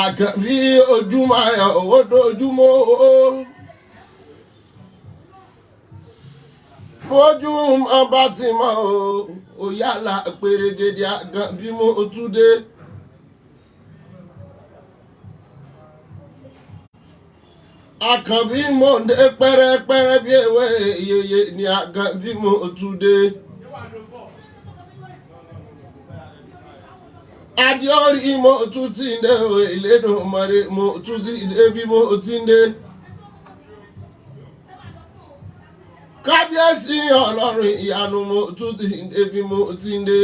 Àkànbí ojúmọ́ ayọ̀ owó dojúmọ́ o. Bójúmọ́ bá ti mọ́ o, òyàlá pèrègèdè Àkànbí mo tún dé. Àkànbí mo dé pẹ́rẹ́pẹ́rẹ́ bí ewé yeye ni Àkànbí mo tún dé. Adéorí mo tún ti dé o, Elédùmarè mo tún ti dé bí mo ti ń dé. Kábíyèsí Ọlọ́run ìyanu mo tún ti dé bí mo ti ń dé.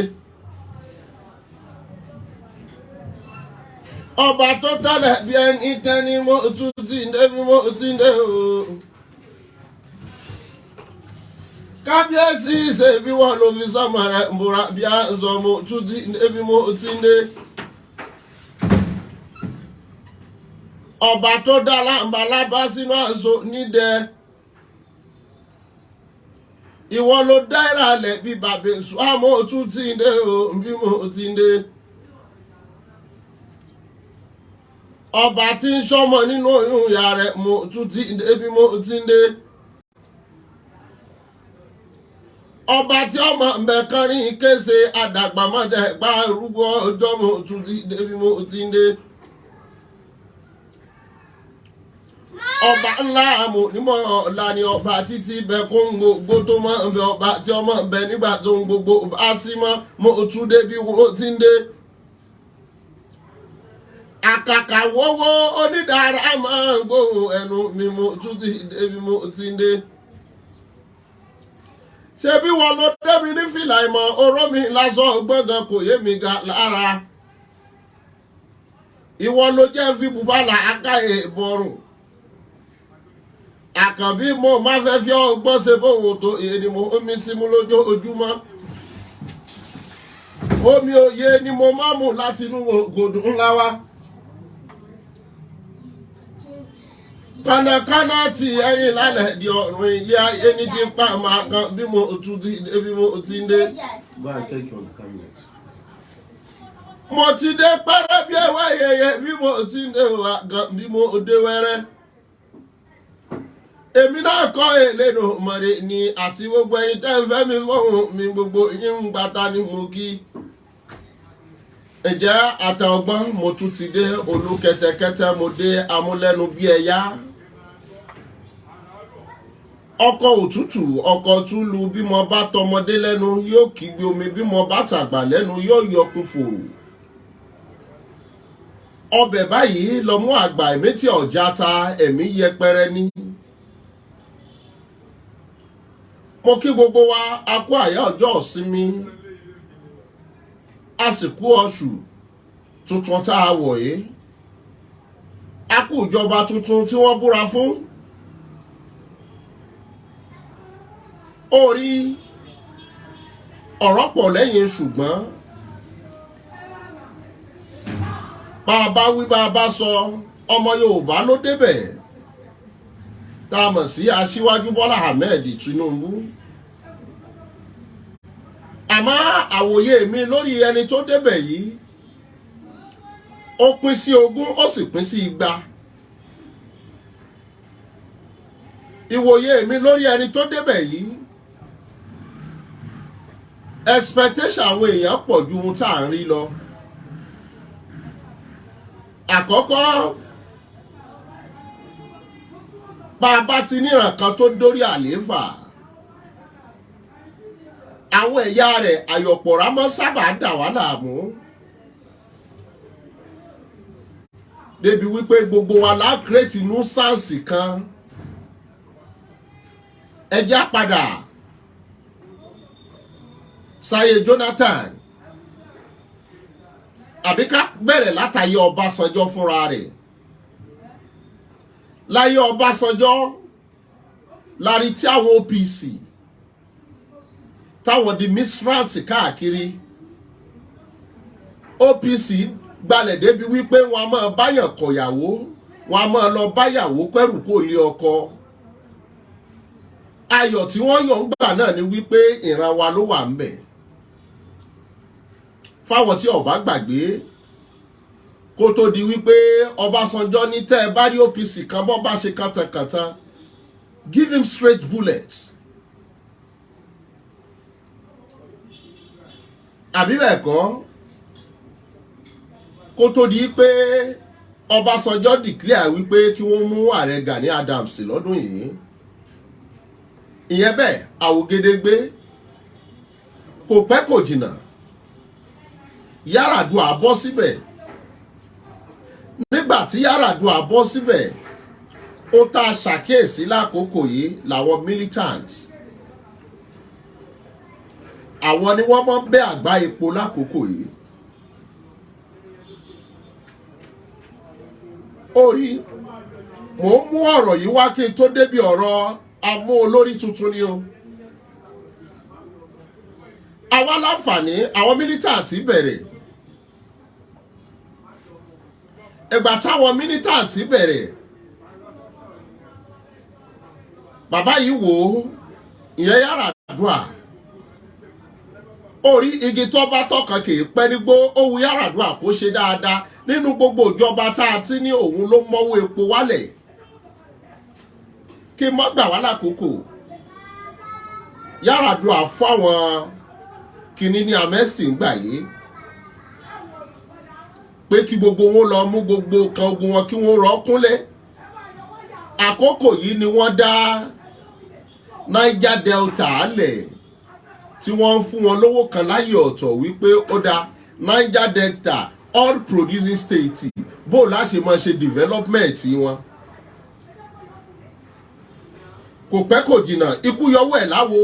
Ọba tó tẹ́lẹ̀ bí ẹni tẹ́ni mo tún ti dé bí mo ti ń dé o. Kábíyèsí ṣe bí wọ́n ló fi sọ́mọ rẹ̀ ń búra bí a ń sọ mo tún ti dé bí mo ti ń dé. Ọba tó dá láǹbalábá sínú àṣọ nídẹ. Ìwọ ló dá ìrànlẹ̀ bí bàbá èṣù àmọ́ tún ti dé o bí mo ti ń dé. Ọba tí ń sọmọ nínú oyún ìyá rẹ̀ mo tún ti dé bí mo ti ń dé. Ọba tí ọmọ mẹkànrin kése àdàgbàmọdé gba arúgbó ọjọ́ mo tún ti dé bí mo ti ń dé. Ọba ńlá àmọ́ onímọ̀ ọ̀la ni ọba títí bẹ kó ń gbogbo tó mọ̀ ń bẹ ọba tí ọmọ ń bẹ nígbà tó ń gbogbo bá sí mọ́ mo tún dé bí mo ti ń dé. Àkàkà wọ́wọ́ onídàára máa ń gbóhùn ẹnu mi mo tún ti dé bí mo ti ń dé. Ṣé bí wọn lọ débi ní fìlà ìmọ̀ oró mi lásán gbọ̀ngàn kò yé mi ga lára. Ìwọ ló jẹ́ fi bùbá là áká ìbọrùn. Àkànbí mo máa fẹ́ fi ọgbọ́n ṣe bóun tó èyí ni mo mi símú lójoojúmọ́. Omi òye ni mo máa mú láti inú gòdù ńlá wá. Kànákànná ti ẹyin lálẹ́ di ọ̀run ilé ayé ní ti pa máa kan bí mo tún ti dé bí mo ti ń dé. Go and check on the cabinet. Mo ti dé pẹ́rẹ́ bí ewé yẹyẹ bí mo ti ń dé wá gan bí mo dé wẹ́rẹ́. Èmi náà kọ́ Elédùmarè ni àti gbogbo ẹ̀yin tẹ́ ń fẹ́ mi fóun mi gbogbo yín ń gbata ni mo kí. Ǹjẹ́ àtẹ ọgbọ́n mo tún ti dé olú kẹtẹkẹtẹ mo dé amúlẹ́nu bí ẹyá. Ọkọ̀ òtútù ọkọ̀ túlù bí mo bá tọmọdé lẹ́nu yóò kígbe omi bí mo bá tàgbà lẹ́nu yóò yọkun fòrò. Ọbẹ̀ báyìí lọmú àgbà ẹ̀mí tí ọ̀já ta ẹ̀mí yẹpẹrẹ ní. Mo kí gbogbo wa a kú àyà ọjọ́ ìsinmi, a sì kú oṣù tuntun tá a wọ̀ yìí. A kú ìjọba tuntun tí wọ́n búra fún. Ó rí ọ̀rọ̀ pọ̀ lẹ́yìn ṣùgbọ́n bá a bá wí bá a bá sọ ọmọ Yorùbá ló débẹ̀ tá a mọ̀ sí Aṣíwájú Bọ́lá Ahmed Tinubu. Àmọ́ àwòye mi lórí ẹni tó débẹ̀ yìí ó pín sí 20 ó sì pín sí 2. Ìwòye mi lórí ẹni tó débẹ̀ yìí, expectation àwọn èèyàn pọ̀ ju ohun tá à ń rí lọ. Àkọ́kọ́, bá a bá ti níran kan tó dórí àlééfà, àwọn ẹ̀yà rẹ̀ àyọ̀pọ̀ra mọ́ sábà dà wá láàmú. Débi wípé gbogbo wa la create nuisance kan. Ẹ jẹ́ á padà sáyé Jonathan àbí ká bẹ̀rẹ̀ látàyé Ọbásanjọ́ fúnra rẹ̀. Láyé Ọbásanjọ́ lárí tí àwọn OPC táwọn di miscreant káàkiri. OPC gbalẹ̀ débi wípé wọn a máa báyàn kọ̀yàwó, wọn a máa lọ báyàwó kẹ́rù kò lé ọkọ. Ayọ̀ tí wọ́n yọ̀ ń gbà náà ni wípé ìran wa ló wà ń bẹ̀. Fáwọn tí ó bá gbàgbé, Kó tó di wípé Ọbásanjọ́ ní tẹ́ ẹ bá rí OPC kan bọ́ bá ṣe kàntànkàntàn, give him straight bullet. Àbí bẹ́ẹ̀ kọ́? Kó tó di pé Ọbásanjọ́ declare wípé kí wọ́n mú ààrẹ Gani Adams lọ́dún yìí, ìyẹn bẹ́ẹ̀ àwògedegbe. Kò pẹ́ kò jìnnà, Yar'Adua bọ́ síbẹ̀. Nígbà tí Yar'Adua bọ́ síbẹ̀, ó tá a ṣàkíyèsí lákòókò yìí làwọn militants, àwọn ni wọ́n mọ́ bẹ́ àgbá epo lákòókò yìí. Orí mò ń mú ọ̀rọ̀ yìí wá kí n tó débi ọ̀rọ̀ amú olórí tuntun ni o. Àwa láǹfààní àwọn militant bẹ̀rẹ̀. Ìgbà táwọn militant bẹ̀rẹ̀, bàbá yìí wò ó, ìyẹn Yar'Adua, orí igi tó bá tọkàn kì í pẹ́ nígbó. Ó wu Yar'Adua kó ṣe dáadáa nínú gbogbo ìjọba tá a ti ní, òun ló mọ́wó epo wálẹ̀. Kí n mọ́ gbà wá lákòókò, Yar'Adua fáwọn kìíní ní amnesty ń gbà yìí pé kí gbogbo wọn lọ mú gbogbo kan ogun wọn kí wọ́n rọ́ kúnlẹ̀. Àkókò yìí ni wọ́n dá Niger Delta lẹ̀, tí wọ́n ń fún wọn lówó kan láyè ọ̀tọ̀ wípé ó dá Niger Delta all producing state, bó láṣẹ máa ṣe development wọn. Kò pẹ́ kò jìnnà, ikú yọwọ́ ẹ̀ láwo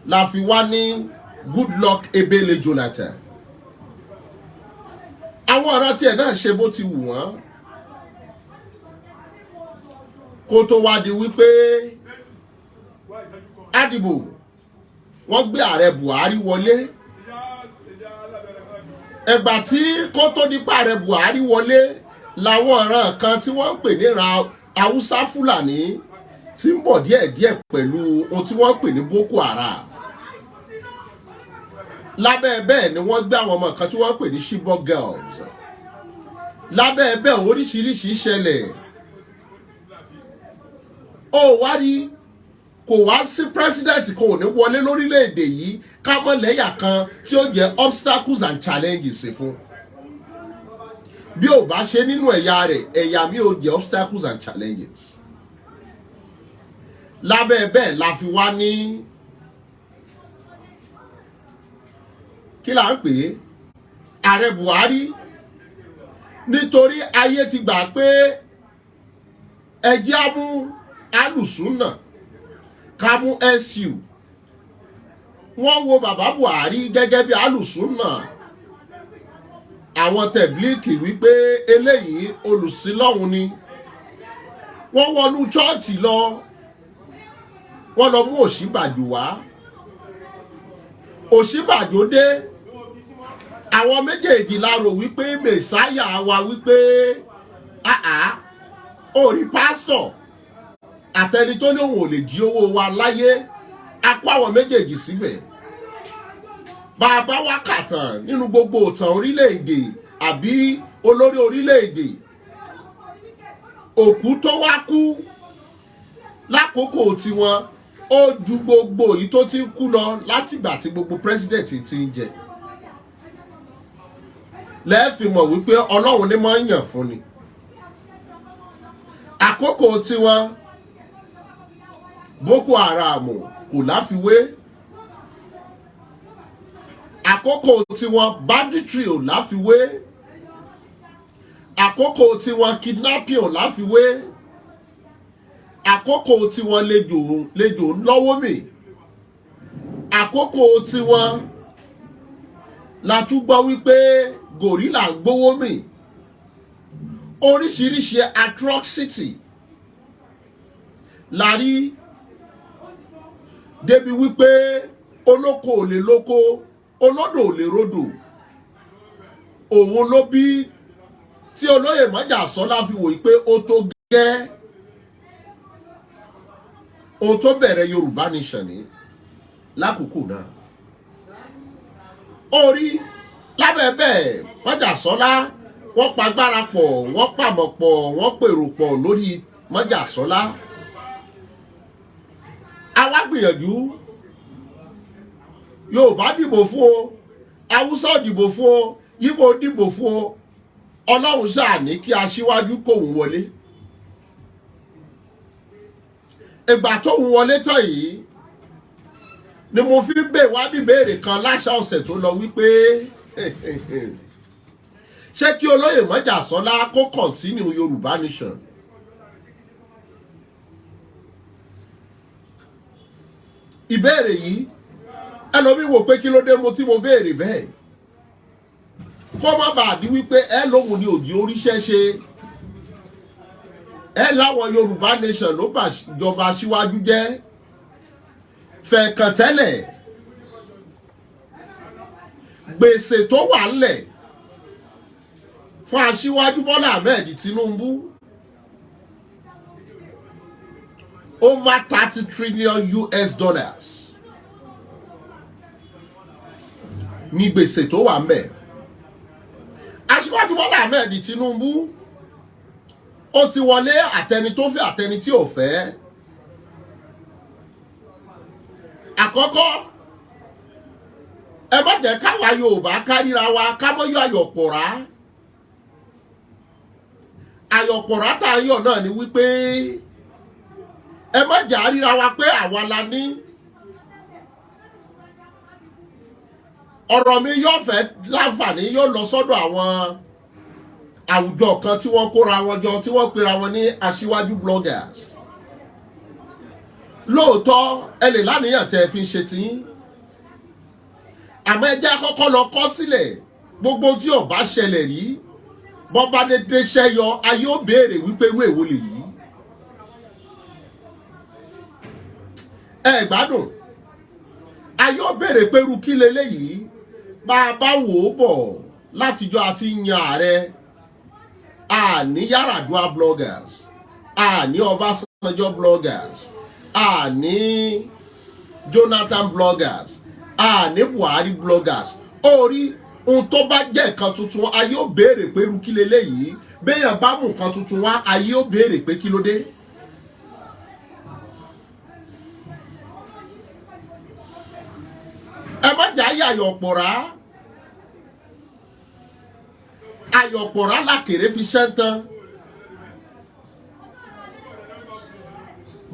la fi wá ní Goodluck Ebele Jonathan. Àwọn ọ̀rọ̀ tiẹ̀ náà ṣe bó ti wù wọ́n, kó tó wá di wípé àdìbò wọ́n gbé ààrẹ Buhari wọlé. Ẹgbà tí kó tó nípa ààrẹ Buhari wọlé làwọn ọ̀ràn kan tí wọ́n ń pè ní ra Haúsá Fúlàní tí ń bọ̀ díẹ̀díẹ̀ pẹ̀lú ohun tí wọ́n ń pè ní Boko Haram. Lábẹ́ bẹ́ẹ̀ ni wọ́n gbé àwọn ọmọ kan tí wọ́n ń pè ní Chibok Girls. Lábẹ́ bẹ́ẹ̀ oríṣiríṣi ṣẹlẹ̀. Ó wá rí kò wá sí president kò ní wọlé lórílẹ̀‐èdè yìí ká mọ̀ lẹ́yà kan tí ó jẹ́ obstacles and challenges fún. Bí ò bá ṣe nínú ẹ̀yà rẹ̀, ẹ̀yà mi ò jẹ́ obstacles and challenges. Lábẹ́ bẹ́ẹ̀ la fi wá ní kí là ń pè é ààrẹ Buhari, nítorí ayé ti gbà pé ẹjẹ́ á mú alùsùnà ká mú SU. Wọ́n wo bàbá Buhari gẹ́gẹ́ bí alùsùnà, àwọn tẹ̀blíkì wípé eléyìí olùsílọ́hún ni. Wọ́n wọnú chọ́ọ̀chì lọ, wọ́n lọ mú Ọ̀ṣínbàjò wá. Ọ̀ṣínbàjò dé, àwọn méjèèjì la rò wípé mẹ̀sáyà wa, wípé àá orí pásítọ̀ àtẹni tó ní òun ò lè jí owó wa láyé, a kó àwọn méjèèjì síbẹ̀. Bàbá wa kàtàn nínú gbogbo òtàn orílẹ̀-èdè àbí olórí orílẹ̀-èdè, òkú tó wá kú lákòókò tiwọn ó ju gbogbo èyí tó ti ń kú lọ látìgbà tí gbogbo president ti ń jẹ. Lẹ́ẹ̀fì mọ̀ wípé Ọlọ́run ní máa ń yàn fún ni. Àkókò tiwọn Boko Haram kò láfiwé, àkókò tiwọn banditry ò láfiwé, àkókò tiwọn kidnapping ò láfiwé, àkókò tiwọn lejò lejò lọ́wọ́ mi, àkókò tiwọn la tún gbọ́ wípé gorilla ń gbówó mì. Oríṣiríṣi atrocity la rí débi wípé olóko ò lè lóko, olódò ò lè rodò. Òun ló bí tí olóyè Májàsọ́lá fi wòye pé ó tó gẹ́ ohun tó bẹ̀rẹ̀ Yorùbá Nation ní lákòókò náà. Orí lábẹ́ bẹ́ẹ̀ Májàsọ́lá Wọ́n pagbára pọ̀, wọ́n pàmò pọ̀, wọ́n pèrò pọ̀ lórí Mọ́jàsọ́lá. Àwa gbìyànjú, Yorùbá dìbò fún o, Haúsá dìbò fún o, Yíbò dìbò fún o, Ọlọ́run ṣáà ní kí aṣíwájú kóun wọlé. Ìgbà tóun wọlé tán yìí ni mo fi ń bè wá ní ìbéèrè kan láṣà ọ̀sẹ̀ tó lọ wípé, ṣé kí olóyè Mọ́jàsọ́lá kó continue Yorùbá Nation? Ìbéèrè yìí, ẹlòmíì wò pé kí ló dé mo tí mo béèrè bẹ́ẹ̀, kó má bàa di wípé ẹ lóhùn ní òjì oríṣẹ́ ṣe, ẹ láwọn Yorùbá Nation ló bà jọba aṣíwájú jẹ́ fẹ̀ẹ̀kàn tẹ́lẹ̀. Gbèsè tó wà ńlẹ̀ fún aṣíwájú Bọ́lá Ahmed Tinubu, over $30 trillion ní gbèsè tó wà ńbẹ̀. Aṣíwájú Bọ́lá Ahmed Tinubu ó ti wọlé, àtẹni tó fẹ́ àtẹni tí ò fẹ́. Àkọ́kọ́, ẹ má jẹ́ káwa Yorùbá káríra wa kámọ́yọ́ àyọ̀pọ̀rá. Àyọ̀pọ̀rá tá a yọ̀ náà ni wípé ẹ má jẹ́ àríra wa pé àwa la ní. Ọ̀rọ̀ mi yóò fẹ́ láǹfààní, yóò lọ sọ́dọ̀ àwọn àwùjọ kan tí wọ́n kóra wọn jọ, tí wọ́n pera wọn ní aṣíwájú bloggers. Lóòótọ́, ẹ lè láníyàn tẹ́ ẹ fi ń ṣe tiyín, àmọ́ ẹ jẹ́ àkọ́kọ́ lọ kọ́ sílẹ̀ gbogbo tí ó bá ṣẹlẹ̀ rí. Bọ́ bá dédé ṣẹ́yọ, ayé ó béèrè wípé irú èwo lèyí. Ẹ gbádùn, ayé ó béèrè pé irú kí leléyìí. Bá a bá wò ó bọ̀ látijọ́ àti yan ààrẹ, àní Yar'Adua bloggers, àní Ọbásanjọ́ bloggers, àní Jonathan bloggers, àní Buhari bloggers. Ó rí ohun tó bá jẹ́ nǹkan tuntun, ayé ó béèrè pé irú kí leléyìí. Béèyàn bá mú nǹkan tuntun wá, ayé ó béèrè pé kí ló dé. Ẹ má jà ayé àyọ̀pọ̀rá. Àyọ̀pọ̀rá làkèrè fi ṣẹ́ńtán.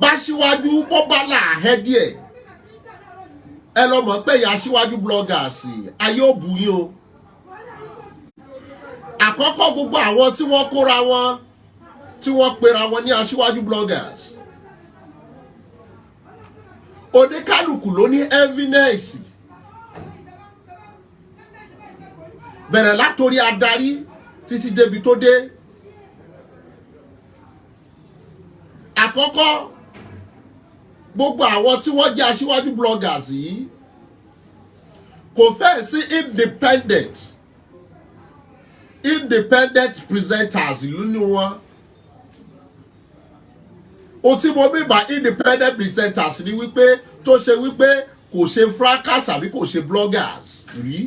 Bá síwájú bó bá làáhẹ́ díẹ̀, ẹ lọ mọ̀ pé ìyá síwájú bloggers, ayé ò bù yín o. Àkọ́kọ́, gbogbo àwọn tí wọ́n kóra wọn, tí wọ́n pera wọn ní aṣíwájú bloggers, oníkálukú ló ní evidence, bẹ̀rẹ̀ látòrí adarí títí débi tó dé. Àkọ́kọ́, gbogbo àwọn tí wọ́n jẹ́ aṣíwájú bloggers yìí, kò fẹ́ sí independent presenters nínú wọn. O tí mo bí bá independent presenters ni wípé tó ṣe wípé kò ṣe fracas àbí kò ṣe bloggers rí.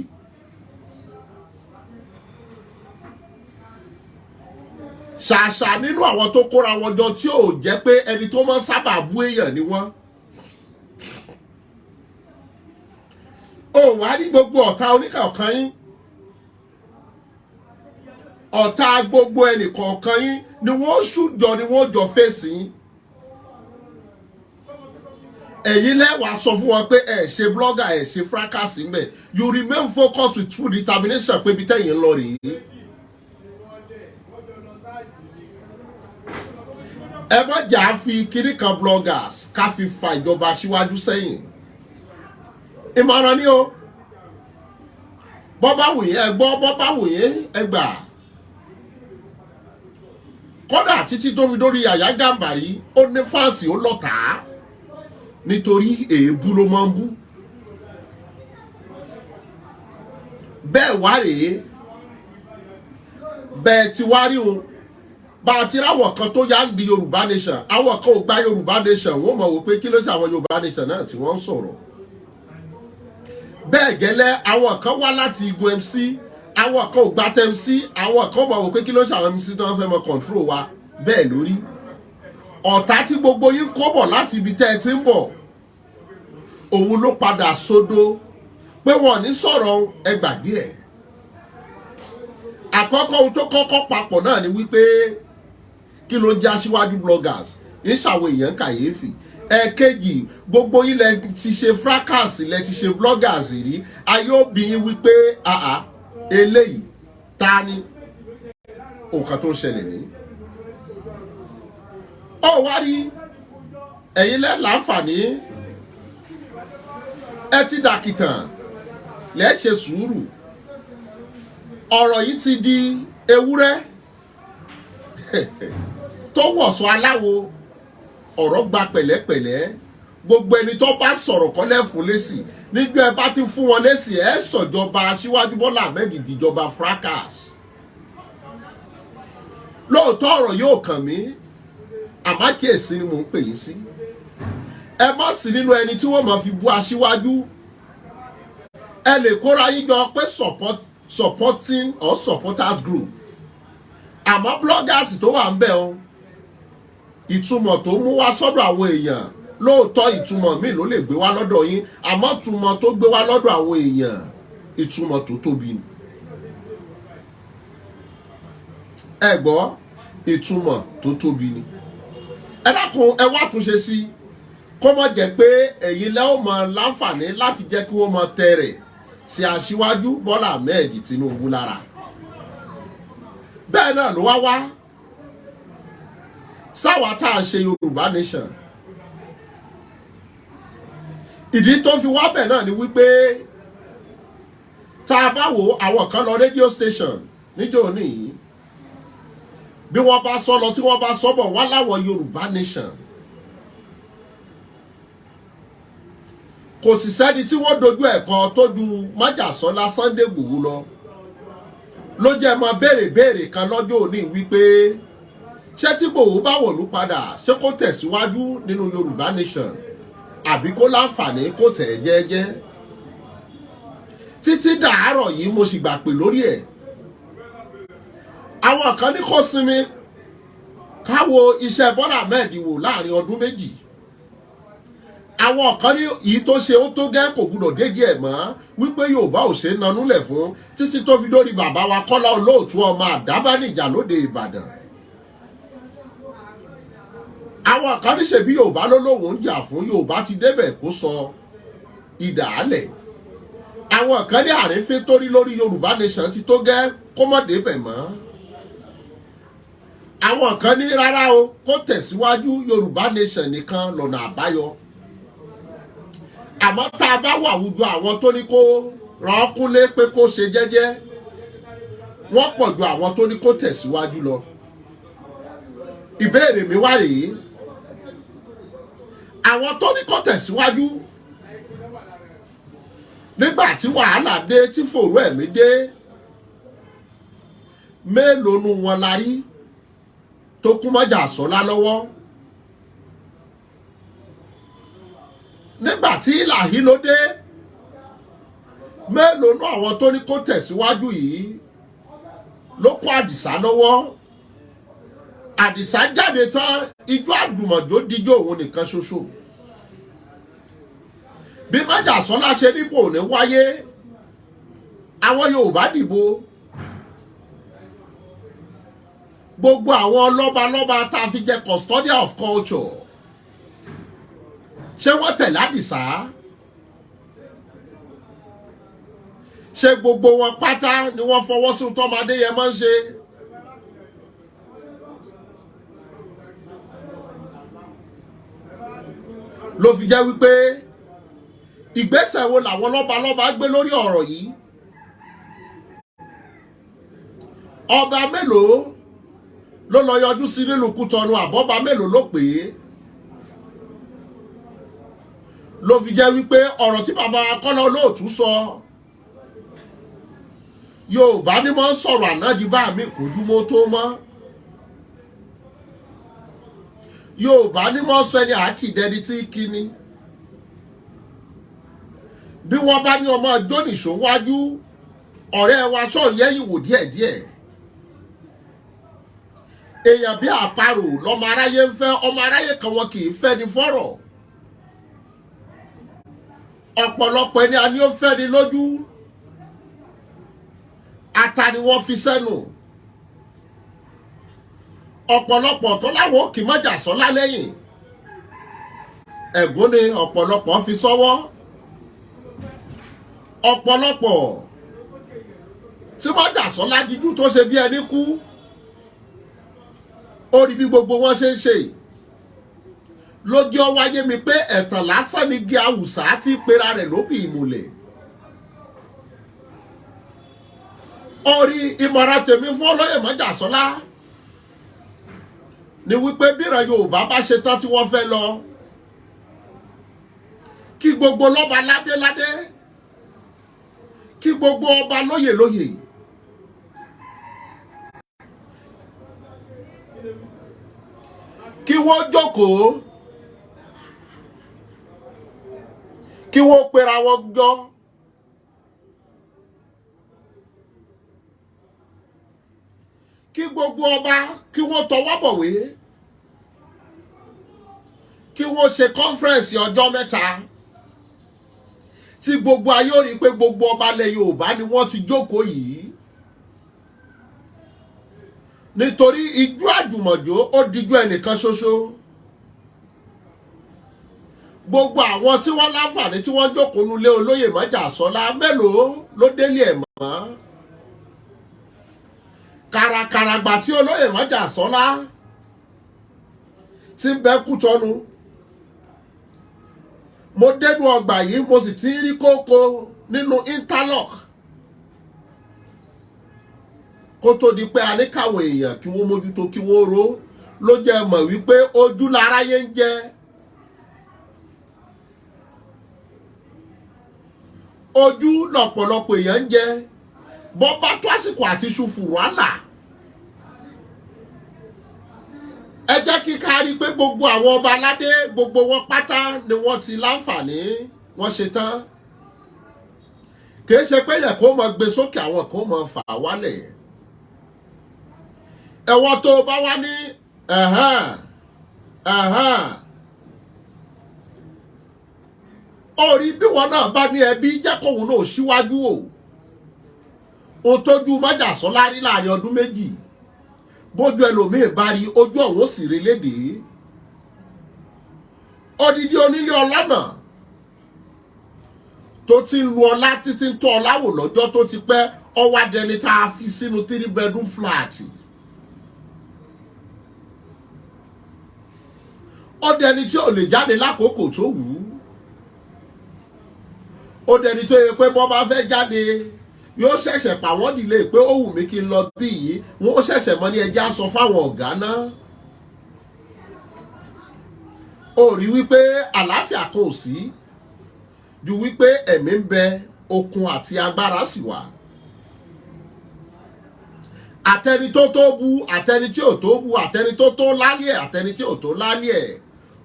Ṣàṣà nínú àwọn tó kóra wọn jọ tí ò jẹ́ pé ẹni tó máa ń sábà bú èèyàn ni wọ́n. Ó wá ní gbogbo ọ̀tá oníkọ̀ọ̀kan yín, ọ̀tá gbogbo ẹnìkọ̀ọ̀kan yín ni wọ́n ṣùjọ, ni wọ́n jọ fèsì yín. Ẹ̀yin lẹ́wàá sọ fún wọn pé ẹ ṣe blogger, ẹ ṣe fracas ń bẹ̀. You remain focused with true determination pé ibi tẹ́yìn ń lọ rèé. Ẹ má jà á fi kiri kan bloggers ká fi fa ìjọba síwájú sẹ́yìn. Ìmọ̀ràn ni o. Bọ́ bá wù yín ẹ gbọ́, bọ́ bá wù yín ẹ gbà. Kódà títí tó fi dórí Yàyà Gàmbàrí, ó ní fáǹsì, ó lọ́tàá, nítorí èébú ló máa ń bú. Bẹ́ẹ̀ wá rèé, bẹ́ẹ̀ ti wá rí o. Bá a ti ráwọ̀ kan tó yá ń di Yorùbá Nation, àwọn kan ò gba Yorùbá Nation, wọ́n mọ̀ wípé kí ló ṣe àwọn Yorùbá Nation náà tí wọ́n ń sọ̀rọ̀. Bẹ́ẹ̀ gẹ́lẹ́, àwọn kan wá láti igun MC, Àwọn kan ò gba tMC, àwọn kan mọ̀ wò pé kí ló ṣe àwọn MC tí wọ́n fẹ́ mọ control wa bẹ́ẹ̀ lórí. Ọ̀tá tí gbogbo yín kó bọ̀ láti ibi tẹ́ ẹ ti ń bọ̀, òun ló padà sódó pé wọn ò ní sọ̀rọ̀. Ẹ gbàgbé ẹ̀. Àkọ́kọ́, ohun tó kọ́kọ́ papọ̀ náà ni wípé kí ló ń jẹ́ aṣíwájú bloggers ń ṣàwọn èèyàn kàyéfì. Ẹ̀ẹ̀kejì, gbogbo yín lẹ ti ṣe fracas, lẹ ti ṣe bloggers rí. Ayé òbí yín wípé àá eléyìí ta ni nǹkan tó ń ṣẹlẹ̀ ní. Ó wá rí ẹ̀yin lẹ́ láǹfààní, ẹ ti dàkìtàn, lẹ́ ṣe sùúrù. Ọ̀rọ̀ yìí ti di ewúrẹ́ tó wọ̀sọ̀ aláwo. Ọ̀rọ̀ gba pẹ̀lẹ́pẹ̀lẹ́. Gbogbo ẹni tó bá sọ̀rọ̀ kọ́lẹ̀ fún lésì. Níjọ́ ẹ bá ti fún wọn lésì, ẹ sọ̀jọba Aṣíwájú Bọ́lá Ahmed dìjọba fracas. Lóòótọ́, ọ̀rọ̀ yóò kàn mí, àmọ́ kíyèsí ni mò ń pè yín sí. Ẹ má sí nínú ẹni tí wọ́n máa fi bú aṣíwájú. Ẹ lè kóra yín jọ pé supporting or supporters group, àmọ́ bloggers tó wà ń bẹ̀ o, ìtumọ̀ tó mú wá sọ́dọ̀ àwọn èèyàn, lóòótọ́ ìtumọ̀ míì ló lè gbé wá lọ́dọ̀ yín, àmọ́ ìtumọ̀ tó gbé wá lọ́dọ̀ àwọn èèyàn, ìtumọ̀ tó tóbi ni. Ẹ gbọ́, ìtumọ̀ tó tóbi ni. Ẹ dákun, ẹ wá túnṣe sí kó mọ̀ jẹ́ pé èyí lẹ́ ò mọ láǹfààní láti jẹ́ kí wọ́n mọ tẹ̀rẹ̀ sí Aṣíwájú Bọ́lá Ahmed Tinubu lára. Bẹ́ẹ̀ náà ló wá wá sáwa tá a ṣe Yorùbá Nation. Ìdí tó fi wá bẹ̀ náà ni wípé tá a bá wo àwọn kan lọ radio station níjọ́ níyì, bí wọ́n bá sọ lọ, tí wọ́n bá sọ bọ̀, wá láwọn Yorùbá Nation, kò sì sẹ́ni tí wọ́n dojú ẹ̀kọ́ tó ju Májàsọ́lá Sunday Igboho lọ. Ló jẹ́ mọ́ béèrè béèrè kan lọ́jọ́ òní wípé ṣé tí Igboho bá wọ̀lú padà, ṣé kó tẹ̀síwájú nínú Yorùbá Nation àbí kó láǹfààní kó tẹ̀ ẹ́ jẹ́jẹ́? Títí dàárọ̀ yìí, mo sì gbà pé lórí ẹ̀, àwọn kan ní kó sinmi, káwo iṣẹ́ Bọ́lá Ahmed wò láàrin ọdún 2. Àwọn kan ní èyí tó ṣe ó tó gẹ́, kò gbúdọ̀ déjì ẹ̀ mọ́, wípé Yorùbá ò ṣe é nanúlẹ̀ fún, títí tó fi dórí bàbá wa Kọ́lá Olóòtú, ọmọ Àdábánijà lóde Ìbàdàn. Àwọn kan ní ṣèbí Yorùbá ló lóun ń jà fún, Yorùbá ti débẹ̀, kó sọ idà álẹ̀. Àwọn kan ní àrífín torí lórí Yorùbá Nation ti tó gẹ́, kó mọ̀ débẹ̀ mọ́. Àwọn kan ní rárá o, kó tẹ̀síwájú, Yorùbá Nation nìkan lọ́nà àbáyọ. Àmọ́ tá a bá wà àwùjọ, àwọn tó ní kó ràn kúnlé pé kó ṣe jẹ́jẹ́, wọ́n pọ̀ ju àwọn tó ní kó tẹ̀síwájú lọ. Ìbéèrè mi wá rèé: àwọn tó ní kó tẹ̀síwájú, nígbà tí wàhálà dé, tí fòrú ẹ̀mí dé, mélòó nu wọn la rí tó kún Májàsọ́lá lọ́wọ́? Nígbà tí làhí ló dé, mélòó nu àwọn tó ní kó tẹ̀síwájú yìí ló kó Àdìsá lọ́wọ́? Àdìsá jáde tán, ijó àjùmọ̀jó díjó òun nìkan ṣoṣo. Bí Májàsọ́lá ṣe níbò ní wáyé, àwọn Yorùbá dìbò. Gbogbo àwọn lọ́balọ́ba tá a fi jẹ custodian of culture, ṣé wọ́n tẹ̀lé Àdìsá? Ṣé gbogbo wọn pátá ni wọ́n fọwọ́ sí tọ́mọdé yẹn máa ń ṣe? Ló fi jẹ́ wípé ìgbésẹ̀ wo làwọn lọ́balọ́ba gbé lórí ọ̀rọ̀ yìí? Ọba mélòó ló lọ yọjú sí nílùú Kútọ̀nù? Àbọ̀bá mélòó ló pè é? Ló fi jẹ́ wípé ọ̀rọ̀ tí bàbá Kọ́lá Olóòtú sọ, Yorùbá ní mọ́ sọ̀rọ̀ ànádi bá mi kojú mọ́ tó mọ́. Yorùbá ní mọ́ sọ ẹni àákìdẹni tí kíni. Bí wọ́n bá ní ọmọ jónìṣó wájú, Ọ̀rẹ́ wa sọ yẹ́yìn wò díẹ̀díẹ̀. Èèyàn bí àparò lọmọ aráyé ń fẹ́. Ọmọ aráyé kan wọn kì í fẹ́ ni fọ́rọ̀. Ọ̀pọ̀lọpọ̀ ẹni a ní ó fẹ́ ni lójú, ata ni wọ́n fi sẹ́nu. Ọ̀pọ̀lọpọ̀ tó láwọn òkè Májàsọ́lá lẹ́yìn, ẹ̀gún ni ọ̀pọ̀lọpọ̀ fi sọ́wọ́. Ọ̀pọ̀lọpọ̀ tí Májàsọ́lá díjú tó ṣe bí ẹni kú, ó rí bí gbogbo wọn ṣe ń ṣe lójú. Ọ wáyé mi pé ẹ̀tàn lásán ni gé awùsá tí pera rẹ̀ lóbì ìmùlẹ̀. Orí ìmọ̀ràn tèmi fún olóyè Májàsọ́lá ni wípé bíran Yorùbá bá ṣe tán tí wọ́n fẹ́ lọ, kí gbogbo lọ́ba ládéládé, kí gbogbo ọba lóyè lóyè, kí wọ́n jókòó, kí wọ́n pera wọn jọ, kí gbogbo ọba kí wọ́n tọwọ́ bọ̀wé, kí wọ́n ṣe kọ́nfẹ́rẹ́nsì ọjọ́ 3 tí gbogbo ayé ó rí i pé gbogbo ọba ilẹ̀ Yorùbá ni wọ́n ti jókòó yìí. Nítorí ijó àjùmọ̀jó ó dijú ẹnìkan ṣoṣo. Gbogbo àwọn tí wọ́n láǹfààní tí wọ́n jókòó nulẹ̀ olóyè Májàsọ́lá, mélòó ló délé ẹ̀ mọ́? Kàràkàràgbà tí olóyè Májàsọ́lá ti ń bẹ Kútọ́nù, mo dénú ọgbà yìí, mo sì ti ń rí kókó nínú interlock kó tó di pé a ní káwọn èèyàn kí wọ́n mójútó, kí wọ́n ró ló jẹ́ mọ̀ wípé ojú láráyé ń jẹ́. Ojú lọ̀pọ̀lọpọ̀ èèyàn ń jẹ. Bọ́ bá tó àsìkò àti iṣu fùrọ̀ àlà, ẹ jẹ́ kí ká rí i pé gbogbo àwọn ọba aládé, gbogbo wọn pátá ni wọ́n ti láǹfààní, wọ́n ṣe tán. Kì í ṣe pé yẹ kó mọ gbé sókè, àwọn kó mọ fà wálẹ̀. Ẹ̀wọ̀n tó bá wá ní ẹ̀hán ẹ̀hán, orí bí wọn náà bá ní ẹbí, jẹ́ kóun náà síwájú o. Ohun tójú Májàsọ́lá rí láàrin ọdún 2, bójú ẹlòmíín bá rí, ojú ọ̀hún sì rí lédè. Odidi onílé ọlọ́nà tó ti ń lu ọlá títí ń tọ́ ọlá wò lọ́jọ́ tó ti pẹ́, ọwọ́ adẹni tá a fi sínú 3 bedroom flat. Ó dẹni tí ò lè jáde lákòókò tó wù ú. Ó dẹni tó yẹ pé bọ́ bá fẹ́ jáde, yóò ṣẹ̀ṣẹ̀ pàwọ́ nílé pé ó wù mí kí n lọ bí yìí, wọ́n ó ṣẹ̀ṣẹ̀ mọ́ ní ẹjẹ́ á sọ fáwọn ọ̀gá náà. Ó rí wípé àlàáfíà kan ò sí ju wípé ẹ̀mí ń bẹ, okun àti agbára sì wà. Àtẹni tó tó bu, àtẹni tí ò tó bu, àtẹni tó tó lálẹ́, àtẹni tí ò tó lálẹ́,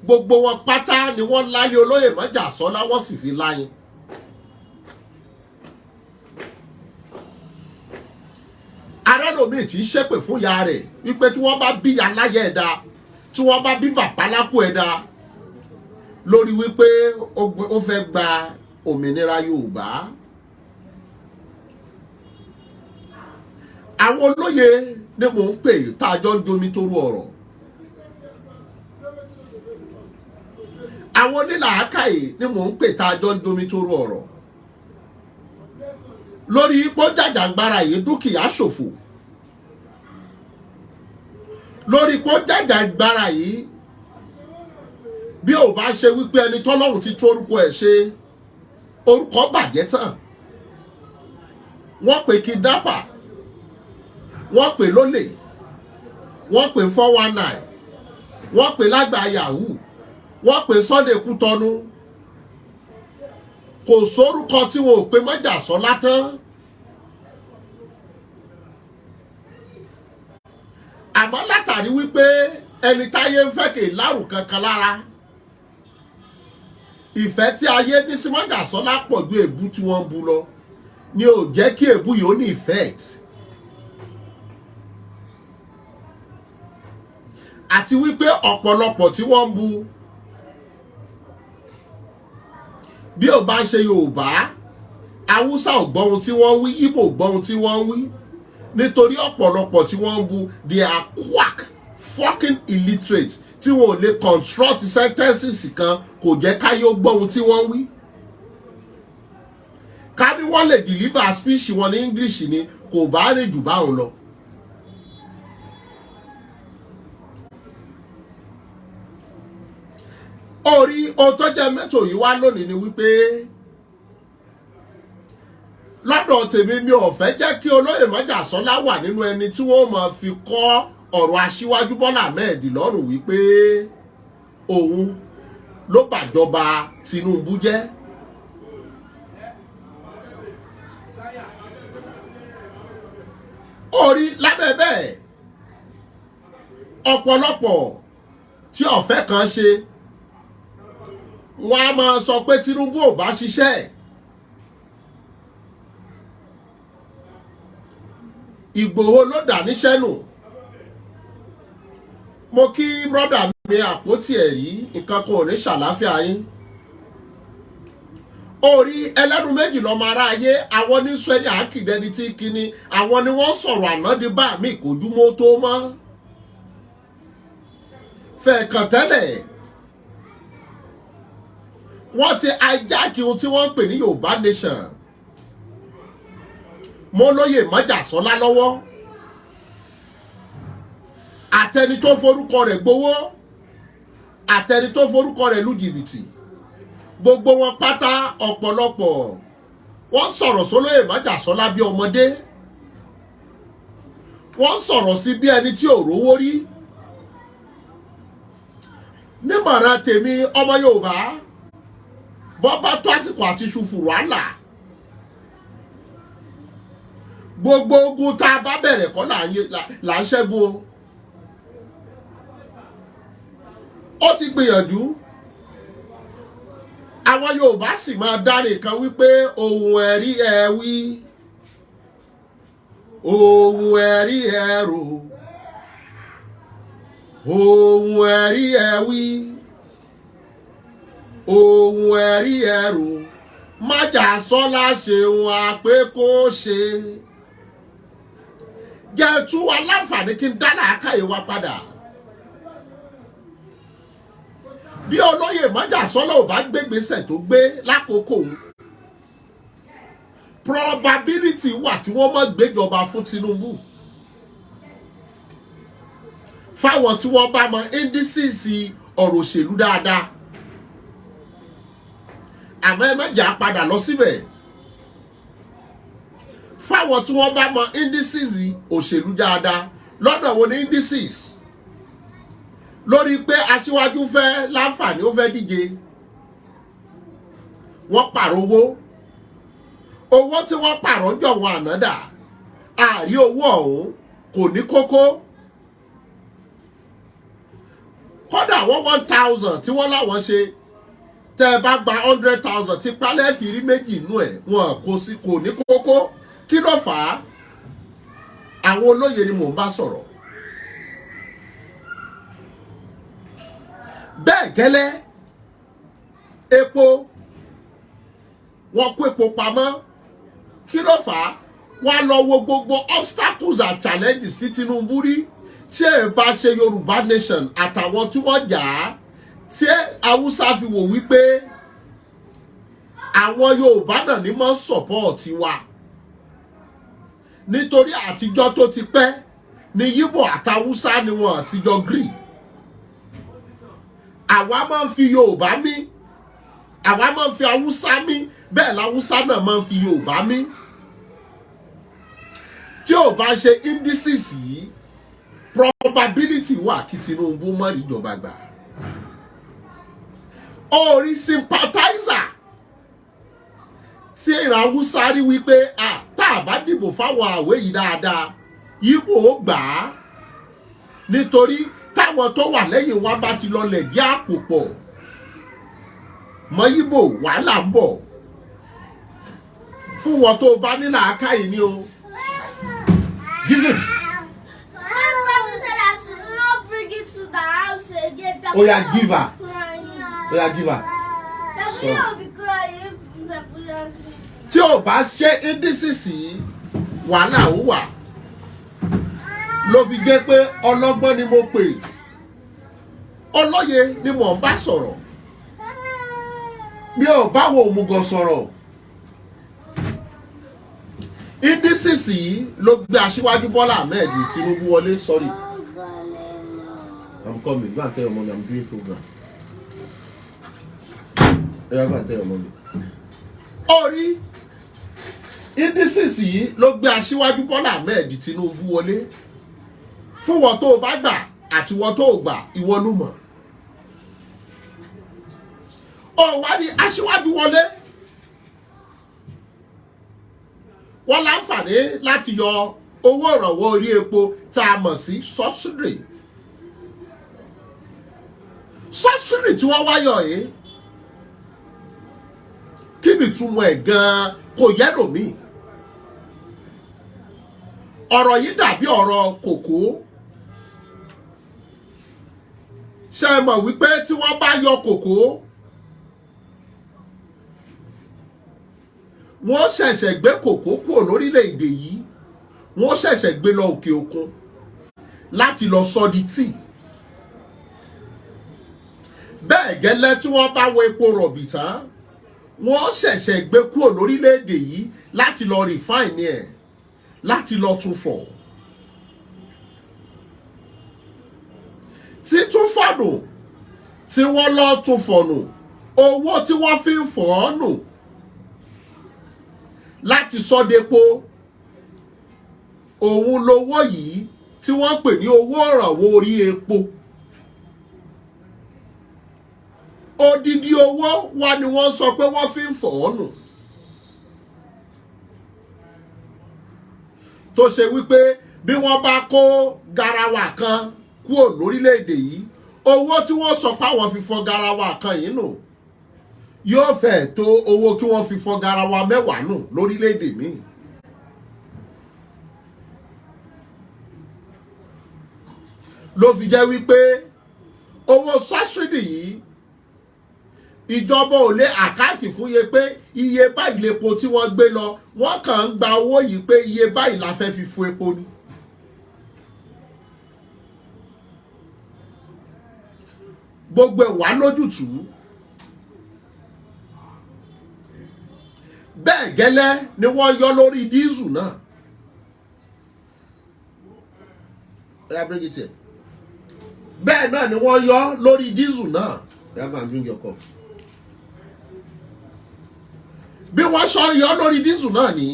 gbogbo wọn pátá ni wọ́n lálẹ́ olóyè Májàsọ́lá, wọ́n sì fi láyìn. Arẹ́lòmíì tí í ṣépè fún ìyá rẹ̀ wípé tí wọ́n bá bí ìyá láyé ẹ̀dá, tí wọ́n bá bí bàbá lákò ẹ̀dá, lórí wípé ó fẹ́ gba òmìnira Yorùbá. Àwọn olóye ni mò ń pè tá a jọ ń jomi toro ọ̀rọ̀. Àwọn onílàákàyè ni mò ń pè tá a jọ ń jomi toro ọ̀rọ̀. Lórí ipò jàjàgbara yìí, dúkìá ṣòfò. Lórí ipò jàjàgbara yìí, bí ò bá ṣe wípé ẹni tọ́lọ́run ti tún orúkọ ẹ̀ ṣe, orúkọ bàjẹ́ tán. Wọ́n pè kidnapper, wọ́n pè lólè, wọ́n pè 419, wọ́n pè lágbà yahoo, wọ́n pè Sunday Kútọ́nù. Kò sórúkọ tí wọn ò pe Májàsọ́lá tán. Àmọ́ látàrí wípé ẹni táyé ń fẹ́ kì í lárùn kankan lára, ìfẹ́ tí ayé ní sí Májàsọ́lá pọ̀ ju èébú tí wọ́n ń bu lọ. Ni ò jẹ́ kí èébú yìí ó ní effect. Àti wípé ọ̀pọ̀lọpọ̀ tí wọ́n ń bu, bí ò bá ṣe Yorùbá, Haúsá ò gbọ́ ohun tí wọ́n ń wí, Ìgbò ò gbọ́ ohun tí wọ́n ń wí, nítorí ọ̀pọ̀lọpọ̀ tí wọ́n ń bu, they are quack fucking illiterate tí wọn ò lè construct sentences kan. Kò jẹ́ káyé ó gbọ́ ohun tí wọ́n ń wí. Ká ní wọ́n lè deliver speech wọn ní English ni, kò bá lè jù báwọn lọ. Orí ohun tó jẹ́ mẹ́tò yìí wá lónìí ni wípé lọ́dọ̀ tèmi, mi ò fẹ́ jẹ́ kí olóyè Májàsọ́lá wà nínú ẹni tí wọ́n máa fi kọ́ ọ̀rọ̀ aṣíwájú Bọ́lá Ahmed lọ́rùn wípé òun ló bàjọba Tinubu jẹ́. Orí lábẹ́ bẹ́ẹ̀, ọ̀pọ̀lọpọ̀ tí ọ̀fẹ́ kan ṣe, wọ́n á máa sọ pé Tinubu ò bá ṣiṣẹ́. Ìgbòho ló dà níṣẹ́ nù. Mo kí brọ́dà mi àpótí ẹ̀rí, nǹkan kan ò ní ṣàláfíà yín. Orí ẹlẹ́nu méjì lọ́mọ aráyé. Àwọn ní sọ ẹni àákìdẹni tí kíní, àwọn ni wọ́n sọ̀rọ̀ àná di bá mi kò júmọ́ tó mọ́ fẹ̀ẹ̀kàn tẹ́lẹ̀. Wọ́n ti hijack ohun tí wọ́n ń pè ní Yorùbá Nation mọ́ lóyè Májàsọ́lá lọ́wọ́, àtẹni tó forúkọ rẹ̀ gbowó, àtẹni tó forúkọ rẹ̀ lu jìbìtì, gbogbo wọn pátá. Ọ̀pọ̀lọpọ̀ wọ́n sọ̀rọ̀ sólóyè Májàsọ́lá bí ọmọdé, wọ́n sọ̀rọ̀ sí bí ẹni tí ò rówó rí. Nímọ̀ràn tèmi, ọmọ Yorùbá, bọ́ bá tó àsìkò àti ṣùfùrù àlà, gbogbo ogun tá a bá bẹ̀rẹ̀ kọ́ là ń ṣẹ́gun o. Ó ti gbìyànjú. Àwọn Yorùbá sì máa dá nìkan wípé ohun ẹ̀rí ẹ wí, ohun ẹ̀rí ẹ rò, ohun ẹ̀rí ẹ wí, ohun ẹ̀rí ẹ rò, Májàsọ́lá ṣeun àpé kó ṣe jẹ́ tú wa láǹfààní kí n dá làákàyè wa padà. Bí olóyè Májàsọ́lá ò bá gbégbèsè tó gbé lákòókò òun, probability wà kí wọ́n má gbéjọba fún Tinubu. Fáwọn tí wọ́n bá mọ indices ọ̀rọ̀ òṣèlú dáadáa, àmọ́ ẹ má jà padà lọ síbẹ̀. Fáwọn tí wọ́n bá mọ indices òṣèlú dáadáa, lọ́nà wo ni indices? Lórí pé aṣíwájú fẹ́ láǹfààní, ó fẹ́ díje, wọ́n pààrọ̀ owó. Owó tí wọ́n pààrọ̀ jọ̀wọ́n ànádà àárí owó ọ̀hún kò ní kókó. Kódà wọ́n 1,000 tí wọ́n láwọn ṣe, tẹ́ ẹ bá gba 100,000 tí pálẹ̀ fi rí méjì inú ẹ̀, wọn kò sí, kò ní kókó. Kí ló fà á? Àwọn olóye ni mò ń bá sọ̀rọ̀. Bẹ́ẹ̀ gẹ́lẹ́, epo, wọ́n kó epo pamọ́. Kí ló fà á? Wọ́n á lọ wo gbogbo obstacles and challenges tí Tinubu rí. Tí ẹ bá ṣe Yorùbá Nation àtàwọn tí wọ́n jà á, tí Haúsá fi wò wípé àwọn Yorùbá náà ní mọ́ support wa, nítorí àtijọ́ tó ti pẹ́ ní Yíbò àtàwùsá ni wọn àtijọ́ gree. Àwa máa ń fi Yorùbá mí, àwa máa ń fi Haúsá mí, bẹ́ẹ̀ làwùsá náà máa ń fi Yorùbá mí. Tí ò bá ṣe indices yìí, probability wà kí Tinubu má rí ìjọba gbà. Orí sympathizer tí ìran Haúsá rí wípé tá a bá dìbò fáwọn àwé yìí dáadáa, Yíbò ó gbà á, nítorí táwọn tó wà lẹ́yìn wa bá ti lọlẹ̀ dí àpò pọ̀ mọ́ Yíbò, wàhálà ń bọ̀. Fún wọn tó o bá ní làákàyè ni o. Give him. My said I should not bring it to the house again. Oh, yeah, give her. Crying. Oh yeah, give her. Pepulia will be crying if Pepulia sees. Tí ò bá ṣe indices yìí, wàhálà ó wà. Ló fi jẹ́ pé ọlọ́gbọ́n ni mo pè, olóye ni mò ń bá sọ̀rọ̀. Mi ò báwo òmùgọ̀ sọ̀rọ̀. Indices yìí ló gbé Aṣíwájú Bọ́lá Ahmed Tinubu wọlé. Sorry, I'm coming. Go and tell your mommy I'm doing program. Yeah, go and tell your mommy. Orí indices yìí ló gbé Aṣíwájú Bọ́lá Ahmed Tinubu wọlé. Fún wọn tó o bá gbà àti wọn tó o gbà, ìwọ ló mọ̀. Ó wá ní aṣíwájú wọlé, wọ́n láǹfààní láti yọ owó ìrànwọ́ orí epo tá a mọ̀ sí subsidy. Subsidy tí wọ́n wáyọ̀ yìí, kí ni ìtumọ̀ ẹ̀ gan-an? Kò yẹ lòmíì. Ọ̀rọ̀ yìí dàbí ọ̀rọ̀ kòkó. Ṣé ẹ mọ̀ wípé tí wọ́n bá yọ kòkó, wọ́n ṣẹ̀ṣẹ̀ gbé kòkó kúrò lórílẹ̀‐èdè yìí, wọ́n ṣẹ̀ṣẹ̀ gbé lọ òkè òkun láti lọ sọ di tíì. Bẹ́ẹ̀ gẹ́lẹ́, tí wọ́n bá wọ epo rọ̀bì tán, wọ́n ṣẹ̀ṣẹ̀ gbé kúrò lórílẹ̀‐èdè yìí láti lọ refine ẹ̀, láti lọ tún fọ̀. Títún fọ̀nù tí wọ́n lọ tún fọ̀nù, owó tí wọ́n fi ń fọ̀ ọ́ nù láti sọ́depo, òun lowó yìí tí wọ́n pè ní owó ìrànwọ́ orí epo. Odidi owó wa ni wọ́n sọ pé wọ́n fi ń fọ̀ ọ́ nù, tó ṣe wípé bí wọ́n bá kó garawa kan kúrò lórílẹ̀‐èdè yìí, owó tí wọ́n sọ páwọn fi fọ garawa kan yìí nù yóò fẹ́ tó owó kí wọ́n fi fọ garawa 10 nù lórílẹ̀‐èdè míì. Ló fi jẹ́ wípé owó subsidy yìí, ìjọba ò lè account fún iye pé iye báyìí lepo tí wọ́n gbé lọ. Wọ́n kàn ń gba owó yìí pé iye báyìí la fẹ́ fi fún epo ni. Gbogbo ẹ̀ wá lójútùú. Bẹ́ẹ̀ gẹ́lẹ́ ni wọ́n yọ lórí diesel náà. Bẹ́ẹ̀ náà ni wọ́n yọ lórí diesel náà. Yeah, go and drink your cup. Bí wọ́n ṣe yọ lórí diesel náà ní,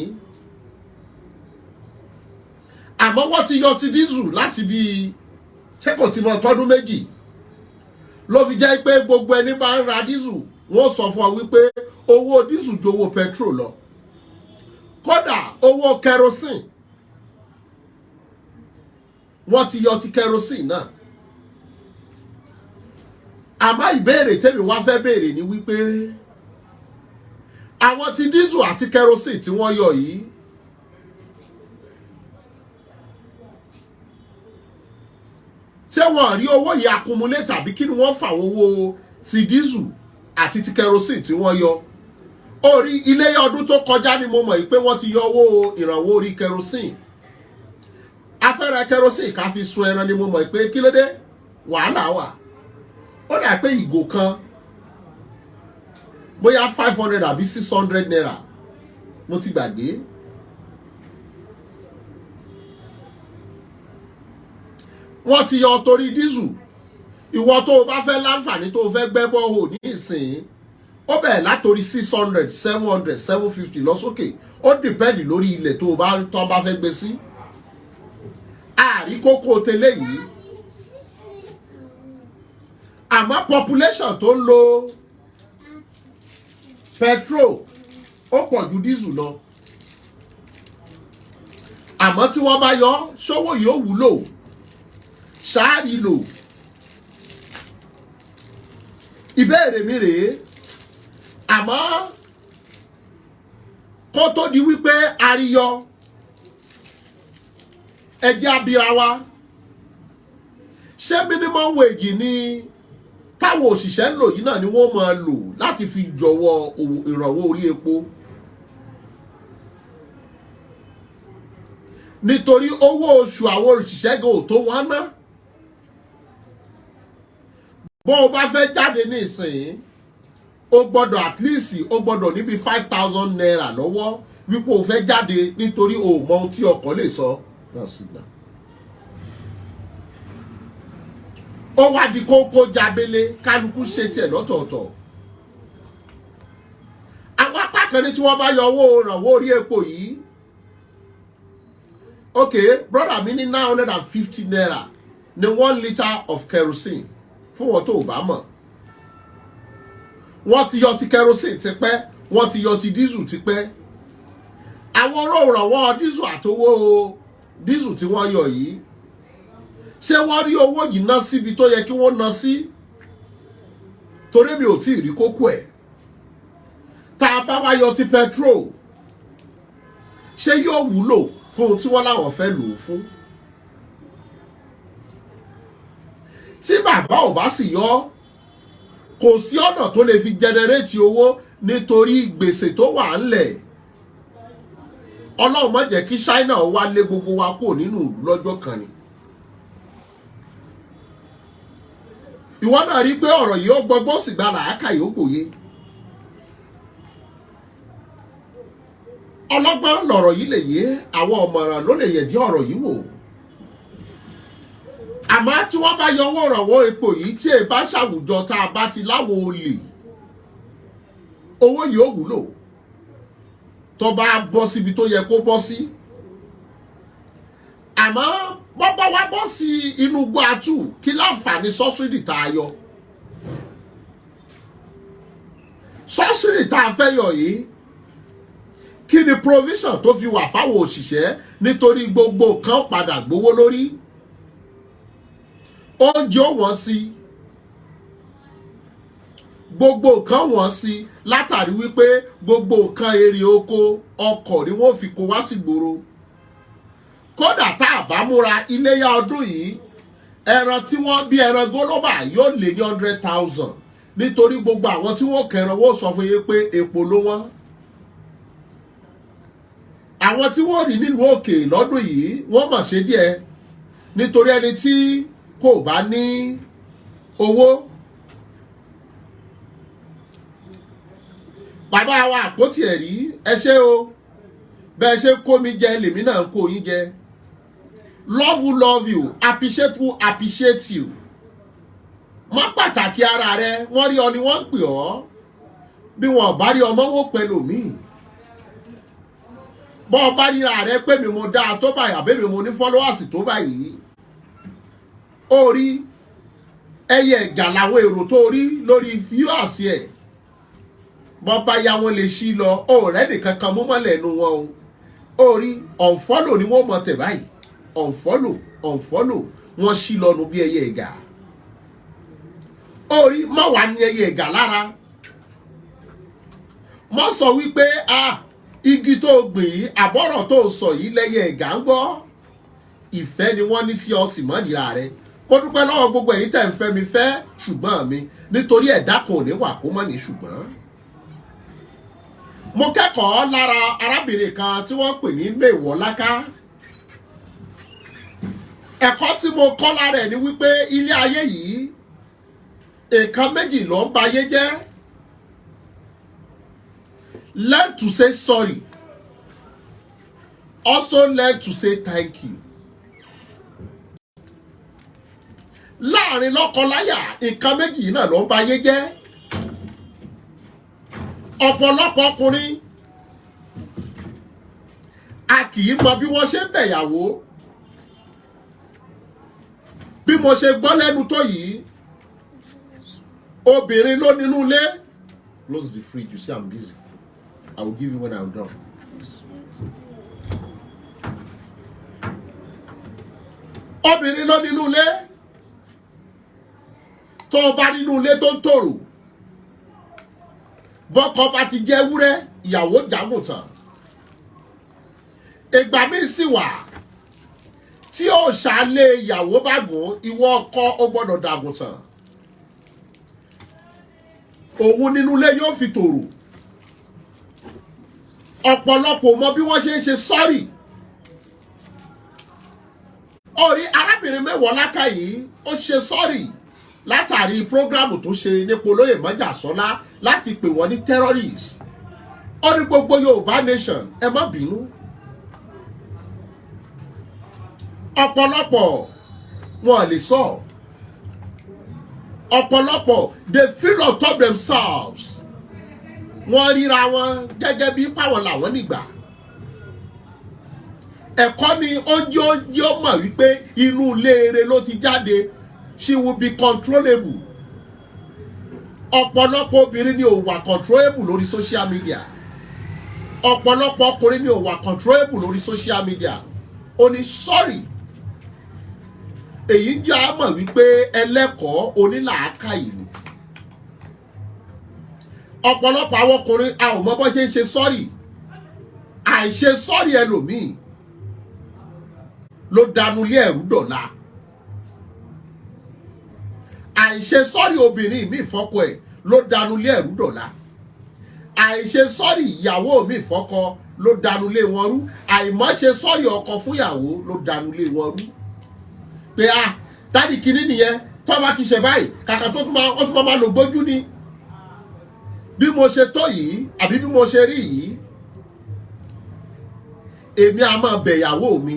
àmọ́ wọ́n ti yọ ti diesel láti bí ṣé kò ti mọ tọdún 2. Ló fi jẹ́ pé gbogbo ẹni bá ń ra diesel, wọ́n sọ fún ọ wípé owó diesel ju owó petrol lọ. Kódà owó kerosene, wọ́n ti yọ ti kerosene náà. Àmọ́ ìbéèrè tèmi wá fẹ́ béèrè ni wípé àwọn ti diesel àti kerosene tí wọ́n yọ yìí, ṣé wọ́n rí owó yìí accumulate, tàbí kí ni wọ́n fà owó ti diesel àti ti kerosene tí wọ́n yọ? Orí ilé ọdún tó kọjá ni mo mọ̀ yìí pé wọ́n ti yọ owó ìrànwọ́ orí kerosene. Afẹ́rẹ́ kerosene ká fi sun ẹran ni mo mọ̀ pé kí ló dé wàhálà wà. Ó dà pé ìgò kan bóyá 500 àbí 600 naira, mo ti gbàgbé. Wọ́n ti yọ torí diesel. Ìwọ tó o bá fẹ́ láǹfààní tó o fẹ́ gbẹ́ borehole ní ìsìn, ó bẹ̀rẹ̀ látorí 600, 700, 750 lọ sókè. Ó depend lórí ilẹ̀ tó o bá tán bá fẹ́ gbé sí. Àrí kókó tẹ́lẹ̀ yìí, àmọ́ population tó ń lo petrol ó pọ̀ ju diesel lọ. Àmọ́ tí wọ́n bá yọ ṣówó yìí, ó wúlò ṣáàrì lò. Ìbéèrè mi rèé. Àmọ́ Kó tó di wípé àríyọ, ẹ jẹ́ á bira wa, ṣé minimum wage ni táwọn òṣìṣẹ́ ń lò yìí náà ni wọ́n máa lò láti fi jọ̀wọ́ ìrànwọ́ orí epo? Nítorí owó oṣù àwọn òṣìṣẹ́ gan ò tó wọn ná. Bó o bá fẹ́ jáde ní ìsìn, o gbọ́dọ̀ at least o gbọ́dọ̀ níbi ₦5,000 lọ́wọ́ wípé o fẹ́ jáde, nítorí o ò mọ ohun tí ọkọ̀ lè sọ náà signal. Ó wá di kókó jábélé, kálukú ṣe tiẹ̀ lọ́tọ̀ọ̀tọ̀. Àwọn apá kan ní tí wọ́n bá yọ owó ìrànwọ́ orí epo yìí, ok, brother mi ní ₦950 ní 1 litre of kerosene. Fún wọn tó o bá mọ̀, wọ́n ti yọ ti kerosene tipẹ́, wọ́n ti yọ ti diesel tipẹ́. Àwọn owó ìrànwọ́ diesel àtowó diesel tí wọ́n yọ yìí, ṣé wọ́n rí owó yìí ná síbi tó yẹ kí wọ́n ná sí? Torí mi ò tí ì rí kókó ẹ̀. Tá a bá wá yọ ti petrol, ṣé yóò wúlò fún ohun tí wọ́n láwọn fẹ́ lò ó fún? Tí bàbá ò bá sì yọ, kò sí ọ̀nà tó lè fi generate owó nítorí gbèsè tó wà ńlẹ̀. Ọlọ́run má jẹ́ kí China wá lé gbogbo wa kúrò nínú ìlú lọ́jọ́ kan ni. Ìwọ náà rí i pé ọ̀rọ̀ yìí ó gbọgbọ́n sì gba làákàyè, ó gbòye. Ọlọ́gbọ́n lọ̀rọ̀ yìí lè yé, àwọn ọ̀mọ̀ràn ló lè yẹ̀dí ọ̀rọ̀ yìí wò. Àmọ́ tí wọ́n bá yọ owó ìrànwọ́ epo yìí, tí èyí bá ṣàwùjọ tá a bá ti láwọn olè, owó yìí ó wúlò tó bá bọ́ síbi tó yẹ kó bọ́ sí. Àmọ́ bọ́ bá wá bọ́ sí inú igbó atú, kí láǹfààní subsidy tá a yọ? Subsidy tá a fẹ́ yọ yìí, kí ni provision tó fi wà fáwọn òṣìṣẹ́? Nítorí gbogbo nǹkan padà gbówó lórí, oúnjẹ ó wọ́n sí, gbogbo nǹkan wọ́n sí, látàrí wípé gbogbo nǹkan èrè oko, ọkọ̀ ni wọ́n fi kó wá sí gbòòrò. Kódà tá a bá múra iléyá ọdún yìí, ẹran tí wọ́n bí, ẹran gólóbà yóò lé ní 100,000, nítorí gbogbo àwọn tí wọ́n kẹran, wọ́n sọ fún yín pé epo ló wọ́n. Àwọn tí wọ́n rí nílùú òkè lọ́dún yìí, wọ́n mọ̀ ṣe díẹ̀, nítorí ẹni tí kò bá ní owó. Bàbá wa àpótí ẹ̀rí, ẹ ṣé o. Bẹ́ẹ̀ ṣe kó mi jẹ lèmi náà ń kó yín jẹ. Love who love you, appreciate who appreciate you. Mọ́ pàtàkì ara rẹ. Wọ́n rí ọ ni wọ́n ń pè ọ́. Bí wọn ò bá rí ọmọ, wọn pẹ̀lú mi. Bọ́ ọ bá ríra rẹ pé mi mo dáa tó báyìí, àbí mi mo ní followers tó báyìí, ó rí ẹyẹ ẹ̀gà làwọn èrò tó rí lórí viewers ẹ̀. Bọ́ bá yá, wọn lè ṣí lọ. Ọ̀rẹ́ nìkan kan mú mọ́lẹ̀ nu wọn o. Ó rí unfollow ni wọ́n mọ̀ tẹ̀ báyìí, unfollow, unfollow, wọ́n ṣí lọ́nu bí ẹyẹ ẹ̀gà. Ó rí mọ́ wà ní ẹyẹ ẹ̀gà lára. Mọ́ sọ wípé ah, igi tó gbìn yìí, àbọ̀rọ̀ tó sọ yìí lẹ́yẹ ẹ̀gà ń gbọ́. Ìfẹ́ ni wọ́n ní sí ọ, sì mọ́ ìrà rẹ. Mo dúpẹ́ lọ́wọ́ gbogbo ẹ̀yin tẹ̀ ń fẹ́ mi fẹ́ ṣùgbọ́n mi, nítorí ẹ̀dá kan ò ní wà kó mọ̀ ní ṣùgbọ́n. Mo kẹ́kọ̀ọ́ lára arábìnrin kan tí wọ́n pè ní Mèwọ́láká. Ẹ̀kọ́ tí mo kọ́ lára ẹ̀ ni wípé ilé ayé yìí, nǹkan méjì ló ń ba ayé jẹ́. Learn to say sorry, also learn to say thank you. Láàrin lọ́kọláya, nǹkan méjì yìí náà ló ń ba ayé jẹ́. Ọ̀pọ̀lọpọ̀ ọkùnrin, a kì í mọ bí wọ́n ṣe ń bẹ̀yàwó. Bí mo ṣe gbọ́ lẹ́nu tó yìí, obìnrin ló nínú ilé. Close the fridge, you see I'm busy. I will give you when I'm done. Obìnrin ló nínú ilé. Tó o bá nínú ilé tó ń tòrò, bọ́kọ bá ti jẹ́ ewúrẹ́, ìyàwó jágùntàn. Ìgbà míì sì wà tí òòṣà lé ìyàwó bá gùn, ìwọ ọkọ ó gbọ́dọ̀ dàgùntàn. Òun nínú ilé yóò fi tòrò. Ọ̀pọ̀lọpọ̀ mọ bí wọ́n ṣe ń ṣe sorry. Orí arábìnrin Mewolaka yìí, ó ṣe sorry látàrí program tó ṣe nípa olóyè Mọ́jàsọ́lá láti pè wọ́n ní terrorist. Ó ní gbogbo Yorùbá nation, ẹ má bínú. Ọ̀pọ̀lọpọ̀ wọn lè sọ. Ọ̀pọ̀lọpọ̀, they feel on top themselves. Wọ́n ríra wọn gẹ́gẹ́ bí páwọn làwọn nígbà. Ẹ̀kọ́ ni ó jẹ́, ó jẹ́ ó mọ̀ wípé inú ilé eré ló ti jáde. She will be controllable. Ọ̀pọ̀lọpọ̀ obìnrin ni ò wà controllable lórí social media. Ọ̀pọ̀lọpọ̀ ọkùnrin ni ò wà controllable lórí social media. Ó ní sorry. Èyí jẹ́ á mọ̀ wípé ẹlẹ́kọ̀ọ́ onílàákàyè ni. Ọ̀pọ̀lọpọ̀ àwọn ọkùnrin, a ò mọ bó ṣe ń ṣe sorry. Àìṣe sorry ẹlòmíì ló dànù lé ẹ̀rú dọ̀la. Àìṣe sorry obìnrin mi fọ́kọ ẹ̀ ló dànù lé ẹ̀rú dọ̀la. Àìṣe sorry ìyàwó mi fọ́kọ ló dànù lé wọn rú. Àìmọ́ṣe sorry ọkọ fúnyàwó ló dànù lé wọn rú. Pé ah, daddy, kínní nìyẹn tó bá ti ṣe báyìí, kàkà tó tún máa, ó tún máa lò gbójú ni. Bí mo ṣe tó yìí àbí bí mo ṣe rí yìí, èmi a máa bẹ̀ ìyàwó mi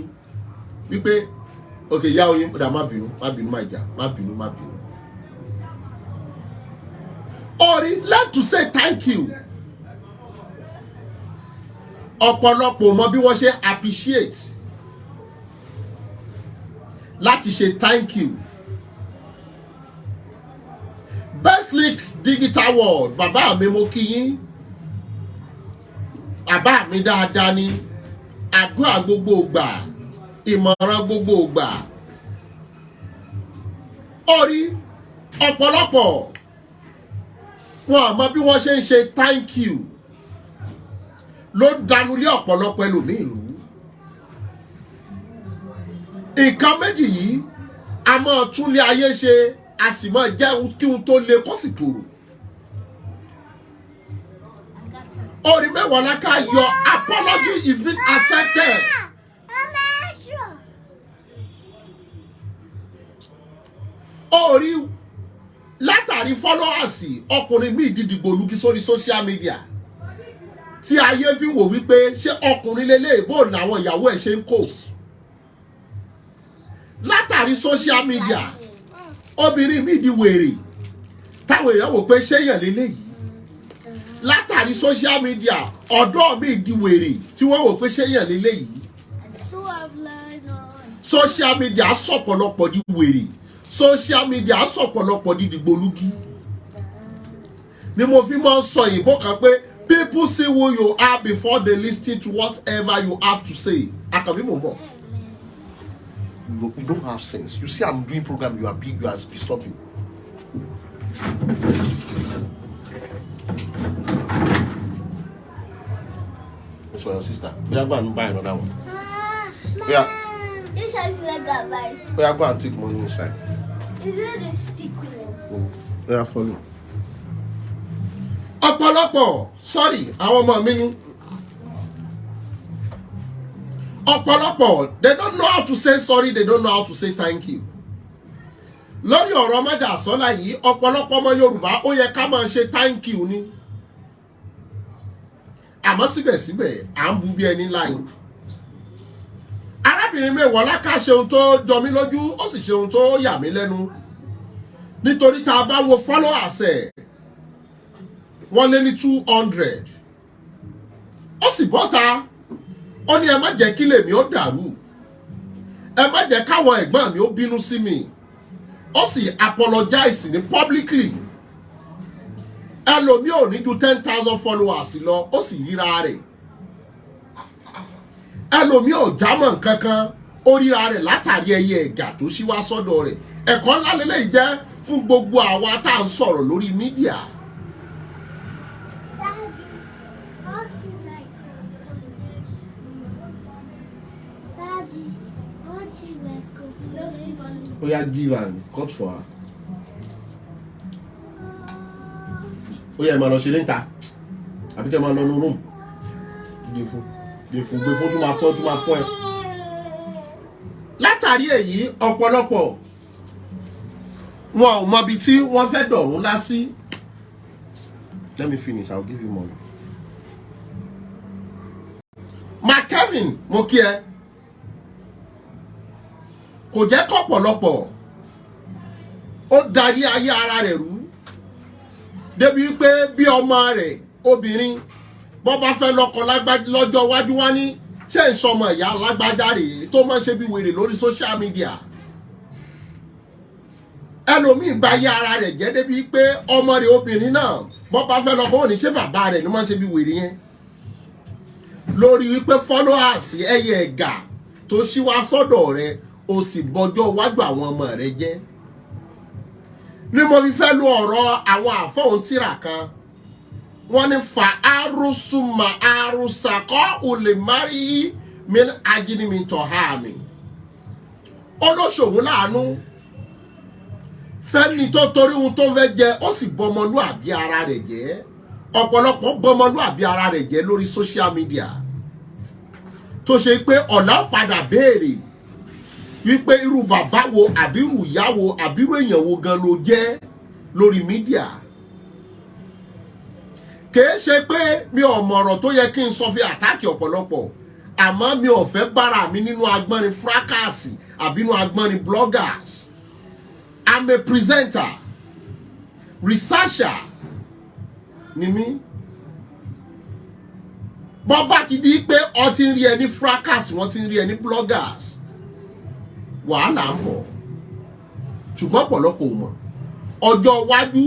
wípé, "Ok, ìyá oyin dà, má bínú, má bínú, má jà, má bínú, má bínú." Orí, learn to say thank you. Ọ̀pọ̀lọpọ̀ mọ bí wọ́n ṣe appreciate láti ṣe thank you. Best League Digital World, bàbá mi, mo kí yín. Bàbá mi dáadáa ni. Àdúrà gbogbo gbà, ìmọ̀ràn gbogbo gbà. Orí ọ̀pọ̀lọpọ̀ wọn àmọ́ bí wọ́n ṣe ń ṣe thank you ló dánú lé ọ̀pọ̀lọpọ̀ ẹlòmíì rú. Nǹkan méjì yìí a máa túnlé ayé ṣe, a sì máa jẹ́ kí ohun tó le kó sì tòrò. Orí Mewolaka, your apology is being accepted. Mama, sure. Orí látàrí followers, ọkùnrin míì dìdìgbò lugi sórí social media tí ayé fi wò wípé ṣé ọkùnrin lélẹ̀, bó làwọn ìyàwó ẹ̀ ṣe ń kó látàrí social media. Obìnrin míì di wèrè táwọn èèyàn wò pé ṣé èèyàn lélẹ̀ yìí látàrí social media. Ọ̀dọ́ míì di wèrè tí wọ́n wò pé ṣé èèyàn lélẹ̀ yìí. I still have line on. Social media sọ̀pọ̀lọpọ̀ di wèrè. Social media sọ̀pọ̀lọpọ̀ di dìgbòlugi. Ni mo fi máa ń sọ ìbò kan pé people see who you are before they listen to whatever you have to say. Àkànbí, mò ń bọ̀. You don't have sense. You see, I'm doing program, you are big, you are disturbing. This for your sister. Yeah, go and buy another one. Ah, Yeah. This has like a bite. Yeah, go and take money inside. Is it the stick one? Yeah, follow. Ọ̀pọ̀lọpọ̀, sorry, àwọn ọmọ mi ní. Ọ̀pọ̀lọpọ̀, they don't know how to say sorry, they don't know how to say thank you. Lórí ọ̀rọ̀ Májàsọ́lá yìí, ọ̀pọ̀lọpọ̀ ọmọ Yorùbá, ó yẹ ká máa ṣe thank you ni. Àmọ́ síbẹ̀síbẹ̀, à ń bu bí ẹni láyé. Arábìnrin Mewolaka ṣe ohun tó jọ mí lójú, ó sì ṣe ohun tó yà mí lẹ́nu. Nítorí tá a bá wo followers ẹ̀, wọ́n lé ní 200. Ó sì bọ́ta, ó ní ẹ má jẹ́ kí lèmi ó dàrú, ẹ má jẹ́ káwọn ẹ̀gbọ́n mi ó bínú sí mi. Ó sì apologize ní publicly. Ẹlòmíì ò ní ju 10,000 followers lọ, ó sì ríra rẹ̀. Ẹlòmíì ò jámọ́ nǹkan kan, ó ríra rẹ̀ látàrí ẹyẹ ẹ̀gà tó ṣí wá sọ́dọ̀ rẹ̀. Ẹ̀kọ́ ńlá lélẹ́yìí jẹ́ fún gbogbo àwa tá à ń sọ̀rọ̀ lórí media. Daddy, what's it like? Oya, give and cut for her. Oya, ẹ máa lọ ṣeré níta. Àbí kẹ́ máa lọ ní room. Gbé fún, gbé fún, gbé fún, tún máa fọ́, tún máa fọ́ ẹ. Látàrí èyí, ọ̀pọ̀lọpọ̀ wọn ò mọbi tí wọ́n fẹ́ dọ̀rùn lá sí. Let me finish, I'll give you money. Mark Kevin, mo kí ẹ. Kò jẹ́ kọ́pọ̀lọpọ̀ ó darí ayé ara rẹ̀ rú débi wípé bí ọmọ rẹ̀ obìnrin bọ́ bá fẹ́ lọ́kọ lọ́jọ́ iwájú, wá ní ṣé ìsọmọ ìyá lágbájá rèé tó máa ń ṣe bí wèrè lórí social media? Ẹlòmíì gba ayé ara rẹ̀ jẹ́ débi pé ọmọ rẹ̀ obìnrin náà, bọ́ bá fẹ́ lọ́kọ, wọ́n ní ṣé bàbá rẹ̀ ló máa ń ṣe bí wèrè yẹn, lórí wípé followers ẹyẹ ẹ̀gà tó ṣí wá sọ́dọ̀ rẹ̀, o sì bọjọ́ iwájú àwọn ọmọ rẹ̀ jẹ́. Ní mo fi fẹ́ lo ọ̀rọ̀ àwọn àfọ̀hún tíra kan, wọ́n ní fa arúsùmá arúsàkọ́ olè mari mi ajínigbìntàn ha mi olóṣòwò láàánú fẹ́ni tó torí ohun tó fẹ́ jẹ, ó sì bọmọlúàbí ara rẹ̀ jẹ́. Ọ̀pọ̀lọpọ̀ bọmọlúàbí ara rẹ̀ jẹ́ lórí social media, tó ṣe pé ọ̀la padà béèrè wípé irú bàbá wo, àbí irú ìyá wo, àbí irú èèyàn wo gan ló jẹ́ lórí media. Kìí ṣe pé mi ò mọ̀rọ̀ tó yẹ kí n sọ fi attack ọ̀pọ̀lọpọ̀, àmọ́ mi ò fẹ́ bára mi nínú agbọ́nrin fracas àbí nínú agbọ́nrin bloggers. I'm a presenter, researcher ni mí. Bọ́ bá ti di pé ọ ti ń rí ẹ ní fracas, wọ́n ti ń rí ẹ ní bloggers, wàhálà ń bọ̀. Ṣùgbọ́n ọ̀pọ̀lọpọ̀ ò mọ̀ ọjọ́ iwájú.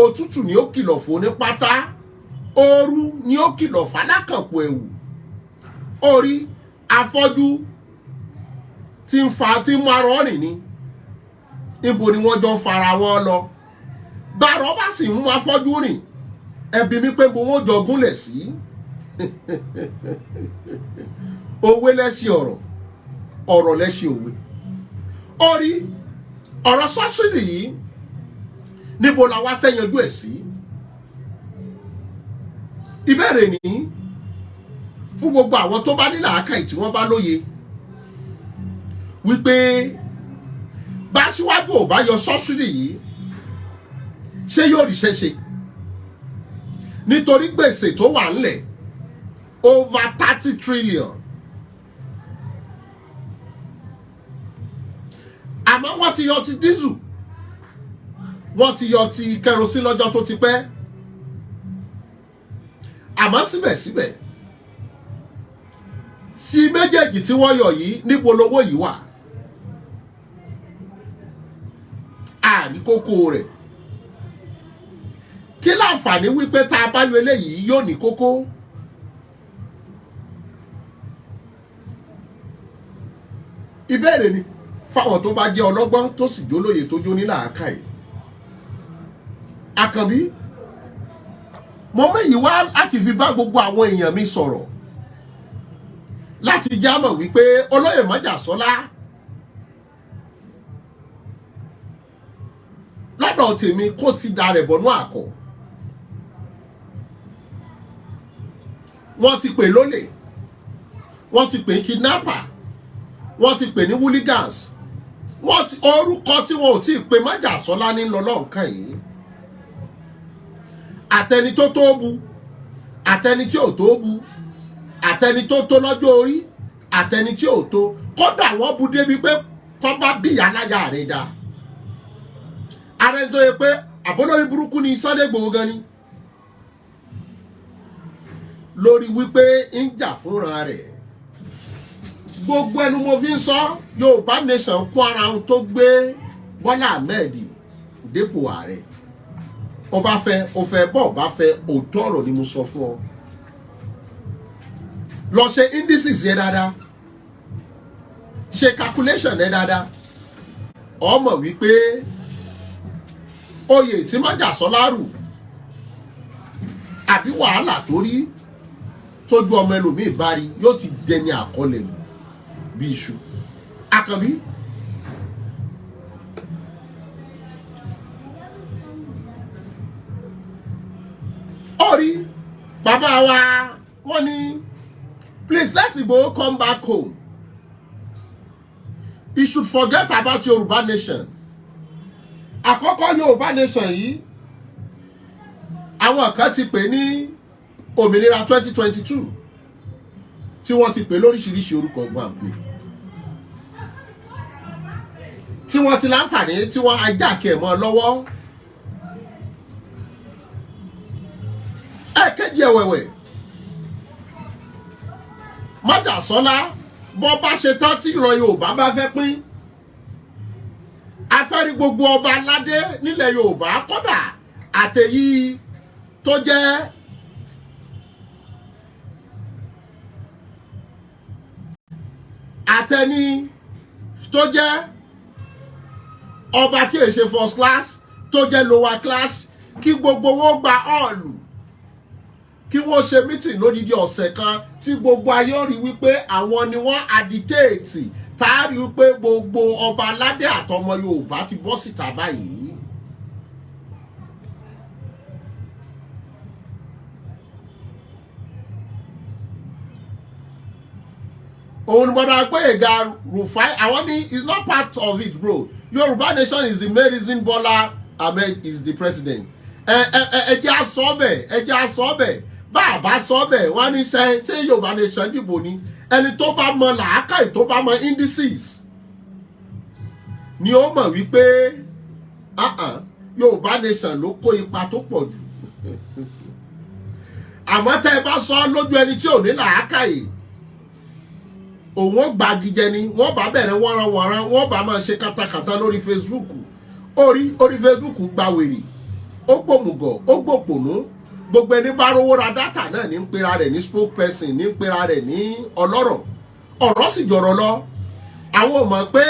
Òtútù ni ó kìlọ̀ fún ní pátá, ooru ni ó kìlọ̀ fálákànpọ̀ ẹ̀wù. Orí afọ́jú tí ń fa tí ń mú arọ rìn ni, níbo ni wọ́n jọ ń fara wọn lọ? Bàrọ̀ bá sì ń mú afọ́jú rìn, ẹbí mi pé bo wọ́n jọ gúnlẹ̀ sí. Òwe lẹ́sìn ọ̀rọ̀, ọ̀rọ̀ lẹ́sìn òwe. Orí ọ̀rọ̀ subsidy yìí, níbo la wá fẹ́ yanjú ẹ̀ sí? Ìbéèrè ní fún gbogbo àwọn tó bá ní làákàyè, tí wọ́n bá lóye wípé bá síwájú ò bá yọ subsidy yìí, ṣé yóò rí ṣẹ́ṣe? Nítorí gbèsè tó wà ńlẹ̀, over 30 trillion. Àmọ́ wọ́n ti yọ ti diesel, wọ́n ti yọ ti kerosene lọ́jọ́ tó ti pẹ́. Àmọ́ síbẹ̀síbẹ̀, tí méjèèjì tí wọ́n yọ yìí, níbo lowó yìí wà? Àrí kókó rẹ̀. Kí láǹfààní wípé tá a bá lo eléyìí yóò ní kókó? Ìbéèrè ni fáwọn tó bá jẹ́ ọlọ́gbọ́n, tó sì jólóye, tó jó ní làákàyè. Àkànbí mo mẹ́yìí wá láti fi bá gbogbo àwọn èèyàn mi sọ̀rọ̀, láti já mọ̀ wípé olóyè Májàsọ́lá lọ́dọ̀ tèmi kó ti da rẹ̀ bọ̀nú àkọ́. Wọ́n ti pè lólè, wọ́n ti pè kidnapper, wọ́n ti pè ní hooligans, wọ́n ti orúkọ tí wọn ò tí ì pe Májàsọ́lá ní lọ lọ́nkàn yìí. Àtẹni tó tó bu, àtẹni tí ò tó bu, àtẹni tó tó lọ́jọ́ orí, àtẹni tí ò tó, kódà wọ́n bu débi pé tọ́ bá bí ìyá láyà rẹ̀ dá ara ẹni tó yẹ pé àbólórí burúkú ni Sunday Igboho gan ni, lórí wípé ń jà fúnra rẹ̀. Gbogbo ẹnu mo fi ń sọ, Yorùbá Nation kún ara ohun tó gbé Bọ́lá Ahmed dépò ààrẹ. Ó bá fẹ́, ó fẹ́, bọ́ bá fẹ́, òótọ́ ọ̀rọ̀ ni mo sọ fún ọ. Lọ ṣe indices yẹn dáadáa, ṣe calculation yẹn dáadáa, ọ mọ̀ wípé oyè tí Májàsọ́lá rù àbí wàhálà tó rí tójú ọmọ ẹlòmíì bá rí, yóò ti dẹni àkọlẹ̀ bí iṣu. Àkànbí, Bàbá wa, wọ́n ní, "Please let Igboho come back home. He should forget about Yorùbá nation." Àkọ́kọ́, Yorùbá nation yìí, àwọn kan ti pè ní òmìnira 2022, tí wọ́n ti pè lóríṣiríṣi orúkọ gbàǹpé tí wọ́n ti láǹfààní tí wọ́n ajá kí ẹ̀ mọ́ lọ́wọ́. Ẹ̀ẹ́kejì ẹ̀wẹ̀wẹ̀, májàsọ́lá, bọ́ bá ṣe tán tí ìran Yorùbá bá fẹ́ pín, afẹ́rí gbogbo ọba aládé nílẹ̀ Yorùbá, kódà àtẹ̀yí tó jẹ́ àtẹni tó jẹ́ ọba tí è ṣe first class, tó jẹ́ lower class, kí gbogbo wọn gba hall, kí wọ́n ṣe meeting lódidi ọ̀sẹ̀ kan, tí gbogbo ayé ó rí wípé àwọn ni wọ́n agitate, tá a rí wípé gbogbo ọba aládé àtọmọ Yorùbá ti bọ́ síta báyìí. Òun ni bọ́dà Gbóyèga Rufai, àwọn ní is not part of it, bro. Yorùbá nation is the main reason Bola Ahmed is the president. Ẹ ẹ ẹ ẹ jẹ́ àsọ bẹ́ẹ̀, ẹ jẹ́ àsọ bẹ́ẹ̀. Bá a bá sọ bẹ́ẹ̀, wọ́n á ní ṣe ṣé Yorùbá nation dìbò ni? Ẹni tó bá mọ làákàyè, tó bá mọ indices, ni ó mọ̀ wípé Yorùbá nation ló kó ipa tó pọ̀ jù. Àmọ́ tẹ́ ẹ bá sọ lójú ẹni tí ò ní làákàyè, òun ó gbagijẹ ni. Wọ́n bá bẹ̀rẹ̀ wọ́nranwọ̀nran, wọ́n bá máa ṣe katakata lórí Facebook. Orí Facebook gba wèrè, ó gbòmùgọ̀, ó gbòpònú. Gbogbo ẹni bá rówó ra data náà ní ń pera rẹ̀ ní spokesperson, ní ń pera rẹ̀ ní ọlọ́rọ̀. Ọ̀rọ̀ sì jọ̀rọ̀ lọ. Àwọn ò mọ̀ pé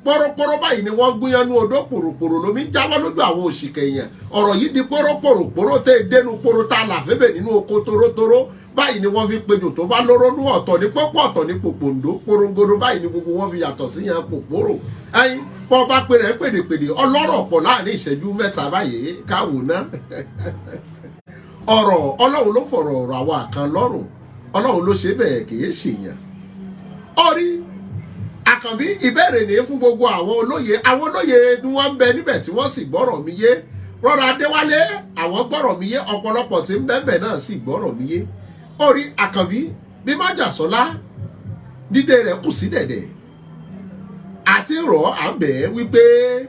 pọ́rọ́pọ́rọ́ báyìí ni wọ́n gúnyánú odó, pòròpòrò lómi ń jábọ́ lójú àwọn òṣìkè èèyàn. Ọ̀rọ̀ yìí di pọ́rọ́pòròpòrò tẹ́ dénú pòrò tá a là fébè nínú oko torótoró báyìí ni wọ́n fi pejò tó bá lóró nú. Ọ̀tọ̀ ní pọ́pọ́, ọ̀tọ̀ ní pòpòǹdó. Porongodo báyìí ni gbogbo wọn fi yàtọ̀ sí yan pòpòrò. Ẹyin bọ́ bá pe rẹ̀ pèdèpèdè, ọlọ́rọ̀ pọ̀ láàrin ìṣẹ́jú 3 báyìí káwò ná. Ọ̀rọ̀ Ọlọ́run ló fọ̀rọ̀ ọ̀rọ̀ àwọn àkàn lọ́rùn. Ọlọ́run ló ṣe bẹ́ẹ̀, kì í ṣèyàn. Orí Àkànbí, ìbéèrè ní fún gbogbo àwọn olóye. Àwọn olóye ni wọ́n ń bẹ níbẹ̀ tí wọ́n sì gbọ́rọ̀ mi yé. Rọra Adéwálé, àwọn gbọ́rọ̀ mi yé. Ọ̀pọ̀lọpọ̀ tí ń bẹ́ẹ̀ náà sì gbọ́rọ̀ mi yé. Orí Àkànbí, bí májàsọ́lá dídé rẹ̀ kù sí dẹ̀dẹ̀ àti rọ̀, à ń bẹ̀ wípé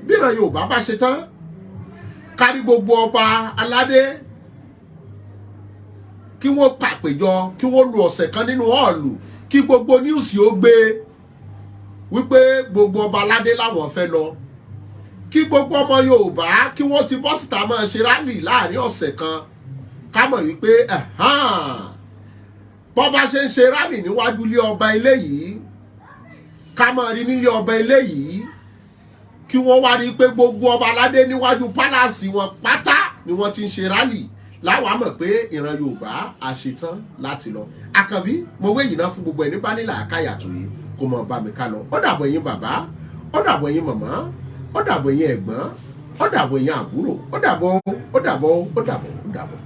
bíran Yorùbá bá ṣe tán, kárí gbogbo ọba aládé kí wọ́n pàpéjọ, kí wọ́n lu ọ̀sẹ̀ kan nínú hall, kí gbogbo news ó gbé wípé gbogbo ọba aládé làwọn fẹ́ lọ, kí gbogbo ọmọ Yorùbá kí wọ́n ti bọ́ síta máa ṣe rally láàrin ọ̀sẹ̀ kan, ká mọ̀ wípé bọ́ bá ṣe ń ṣe rally níwájú ilé ọba ilé yìí, ká máa rí nílé ọba ilé yìí, kí wọ́n wá rí i pé gbogbo ọba aládé níwájú palace wọn pátá ni wọ́n ti ń ṣe rally, láwa mọ̀ pé ìran Yorùbá àṣetán láti lọ. Àkànbí, mo wé yìí náà fún gbogbo ẹni bá nílà àkáyà tó yìí kó mọ̀ bá mi ká lọ. Ó dàbọ̀ yín bàbá, ó dàbọ̀ yín màmá, ó dàbọ̀ yín ẹ̀gbọ́n, ó dàbọ̀ yín àbúrò, ó dàbọ̀, ó dàbọ̀, ó dàbọ̀, ó dàbọ̀.